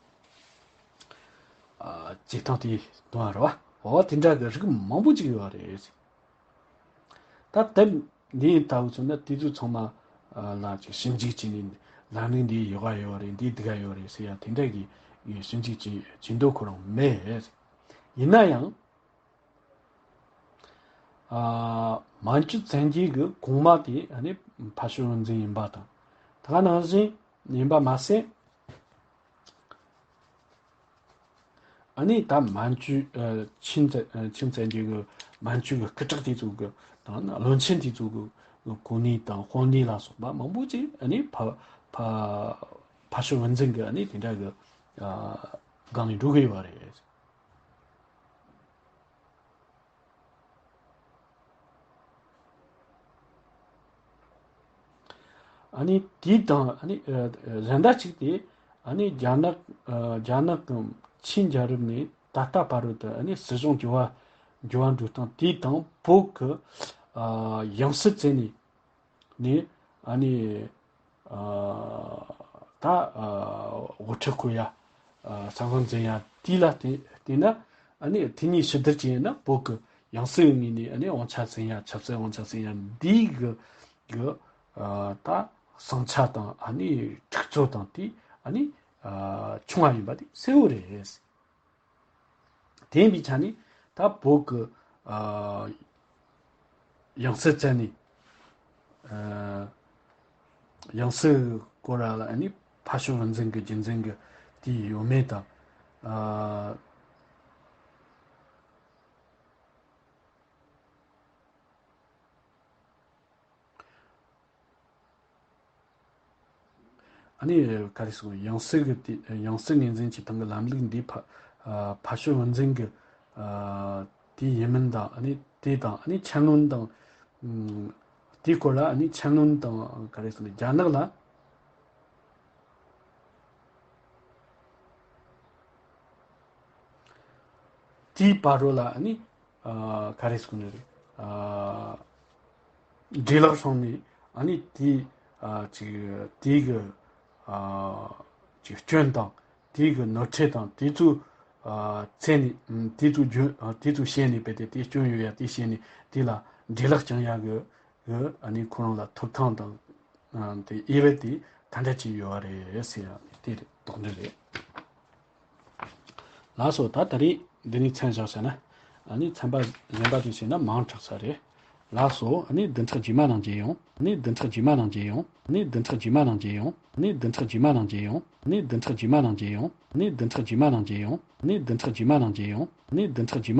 བྱེད་སྟངས་དེ་དང་རེད་བ། འོ་དེ་འདྲ་གི་རིགས་མང་པོ་ཅིག་ཡོད་རེད། ད་དེབ་འདི་ཡིན་ལྟ་བུ་ཚོ་ན་དེ་ཚོ་ཚང་མ་ཨ་ལ་ཅིག་ཞིབ་འཇུག་བྱས་ནས་ལམ་ལུགས་འདི་ཡག་ག་ཡོད་རེད། འདི་སྡུག་ག་ཡོད་རེད་ཟེར་ཡ་དེ་འདྲ་གི་ཞིབ་འཇུག་བྱེད་བྱེད་འདོད་ཁོ་རང་མེད། ཡིན་ན་ཡང་ཨ་མན་ཇུ་བཙན་རྒྱལ་གྱི་གོང་མ་དེ་ཨ་ནི་ཕ་ཤུལ་བུ་འཛིན་ཡིན་པ་དང་། ད་ག་ནང་བཞིན་ཡིན་པ་མ་ཟད། ཨ་ནི་ད་མན་ཇུ་ཨ་ཆིན་ཙེ་ཨ་ཆིན་ཙེ་འཇིན་གྱི་མན་ཇུ་གི་སྐུ་དྲག་དེ་ཚོ་གི་དང་བློན་ཆེན་དེ་ཚོ་གི་གོ་གནས་དང་དཔོན་གནས་ལ་སོགས་པ་མང་པོ་ཅིག་ཨ་ནི་ཕ་ཕ་ཕ་ཤུལ་བུ་འཛིན་གི་ཨ་ནི་དེ་འདྲ་གི་ཨ་སྒང་ནས་འགྲོ་གི་ཡོད་རེད། ཨ་ནི་དེ་དང་ཨ་ནི་ཨ་གཞན་དག་ཅིག་དེ་ཨ་ནི་རྒྱ་ནག་ཨ་རྒྱ་ནག་གི་ཆིན་རྒྱལ་རབས་ནས་ད་ལྟ་བར་དུ་ཨ་ནི་སྲིད་གཞུང་འགྱུར་བ་འགྱུར་བ་འགྲོ་སྟངས་དེ་དང་བོད་ཀྱི་ཨ་ཡང་སྲིད་བཙལ་ནས་ནས་ཨ་ནི་ཨ་ད་ཨ་དབུ་ཁྲིད་བསྐོ་ཡ་ཨ་ས་བོན་འཛིན་ཡ་དེ་ལ་བརྟེན་བརྟེན་ན། ཨ་ནི་དེ་གཉིས་ཕྱི་བསྡུར་བྱས་ན་བོད་ཀྱི་ཡང་སྲིད་ངོས་ནས་ཨ་ནི་དབང་ཆ་འཛིན་ཡ། ཆབ་སྲིད་དབང་ཆ་འཛིན་ཡ་འདི་གི་གི་ཨ་ད་ཟིང་ཆ་དང་ཨ་ནི་འཁྲུག་རྩོད་དང་དེ་ཨ་ནི་ཨ་ཆུང་བ་ཡིན་པ་དེ་གསལ་བོ་རེད། དེ་ཡིན་པའི་ཆ་ནས་ད་བོད་ཀྱི་ཨ་ཡང་སྲིད་བཙལ་ནས་ཨ་ཡང་སྲིད་སྐོར་ལ་ཨ་ནི་ཕ་ཤུལ་བུ་འཛིན་གྱི་རྒྱུ་མཚན་གྱི་དེ་ཡོད་མེད་དང་། ཨ་ཨ་ནི་ག་རེ་ཟེར། ཡང་སྲིད་ཀྱི་དེ་ཡང་སྲིད་ངོས་འཛིན་བྱེད་སྟངས་ཀྱི་ལམ་ལུགས་འདི་ཕ་ཨ་ཕ་ཤུལ་བུ་འཛིན་གྱི་ཨ་དེ་ཡིན་མིན་དང་། ཨ་ནི་དེ་དང་ཨ་ནི་ཆན་ལུན་དང་ཨུམ་དེའི་སྐོར་ལ་ཨ་ནི་ཆན་ལུན་དང་ག་རེ་ཟེར། རྒྱ་ནག་ལ་དེའི་བར་རོ་ལ་ཨ་ནི་ཨ་ག་རེ་ཟེར་ནི་རེད། ཨ་འབྲས་ལོག་སོང་ནས་ཨ་ནི་དེའི་ཨ་ཅིག་དེའི་གི་ཨ་ཅིག་སྐྱོན་དང་དེའི་གི་ནོར་འཁྲུལ་དང་དེ་ཚོ་ཨ་བཙལ་ནས་དེ་ཚོ་བརྗོད་དེ་ཚོ་བཤད་ནས་བས་ཏེ་དེ་སྐྱོན་ཡོད་ཡ་དེ་བཤད་ནས་དེ་ལ་འབྲས་ལོག་བཅང་ཡ་གི་གི་ཨ་ནི་ཁོ་རང་ལ་ཐོབ་ཐང་དང་དེ་དབྱེ་བ་དེ་ག་འདྲ་ཅིག་ཡོད་རེད་ཟེར་ཡ་དེ་རེད། དོགས་འདྲི་རེད། ལགས་སོ། ད་ད་རེས་འདི་ནས་མཚམས་བཞག་ཟེར་ན། ཨ་ནི་ཚན་པ་གཞན་པ་དེ་བྱས་ན་མང་དྲགས་ས་རེད། ལགས་སོ། ཨ་ནི་བདུན་ཕྲག་རྗེས་མ་ནང་མཇལ་ཡོང་། ཨ་ནི་བདུན་ཕྲག་རྗེས་མ་ནང་མཇལ་ཡོང་། ཨ་ནི་བདུན་ཕྲག་རྗེས་མ་ནང་མཇལ་ཡོང་། ཨ་ནི་བདུན་ཕྲག་རྗེས་མ་ནང་མཇལ་ཡོང་། ཨ་ནི་བདུན་ཕྲག་རྗེས་མ་ནང་མཇལ་ཡོང་། ཨ་ནི་བདུན་ཕྲག་རྗེས་མ་ནང་མཇལ་ཡོང་། ཨ་ནི་བདུན་ཕྲག་རྗེས་མ་ནང་མཇལ་ཡོང་། ཨ་ནི་བདུན་ཕྲག་རྗེས་མ།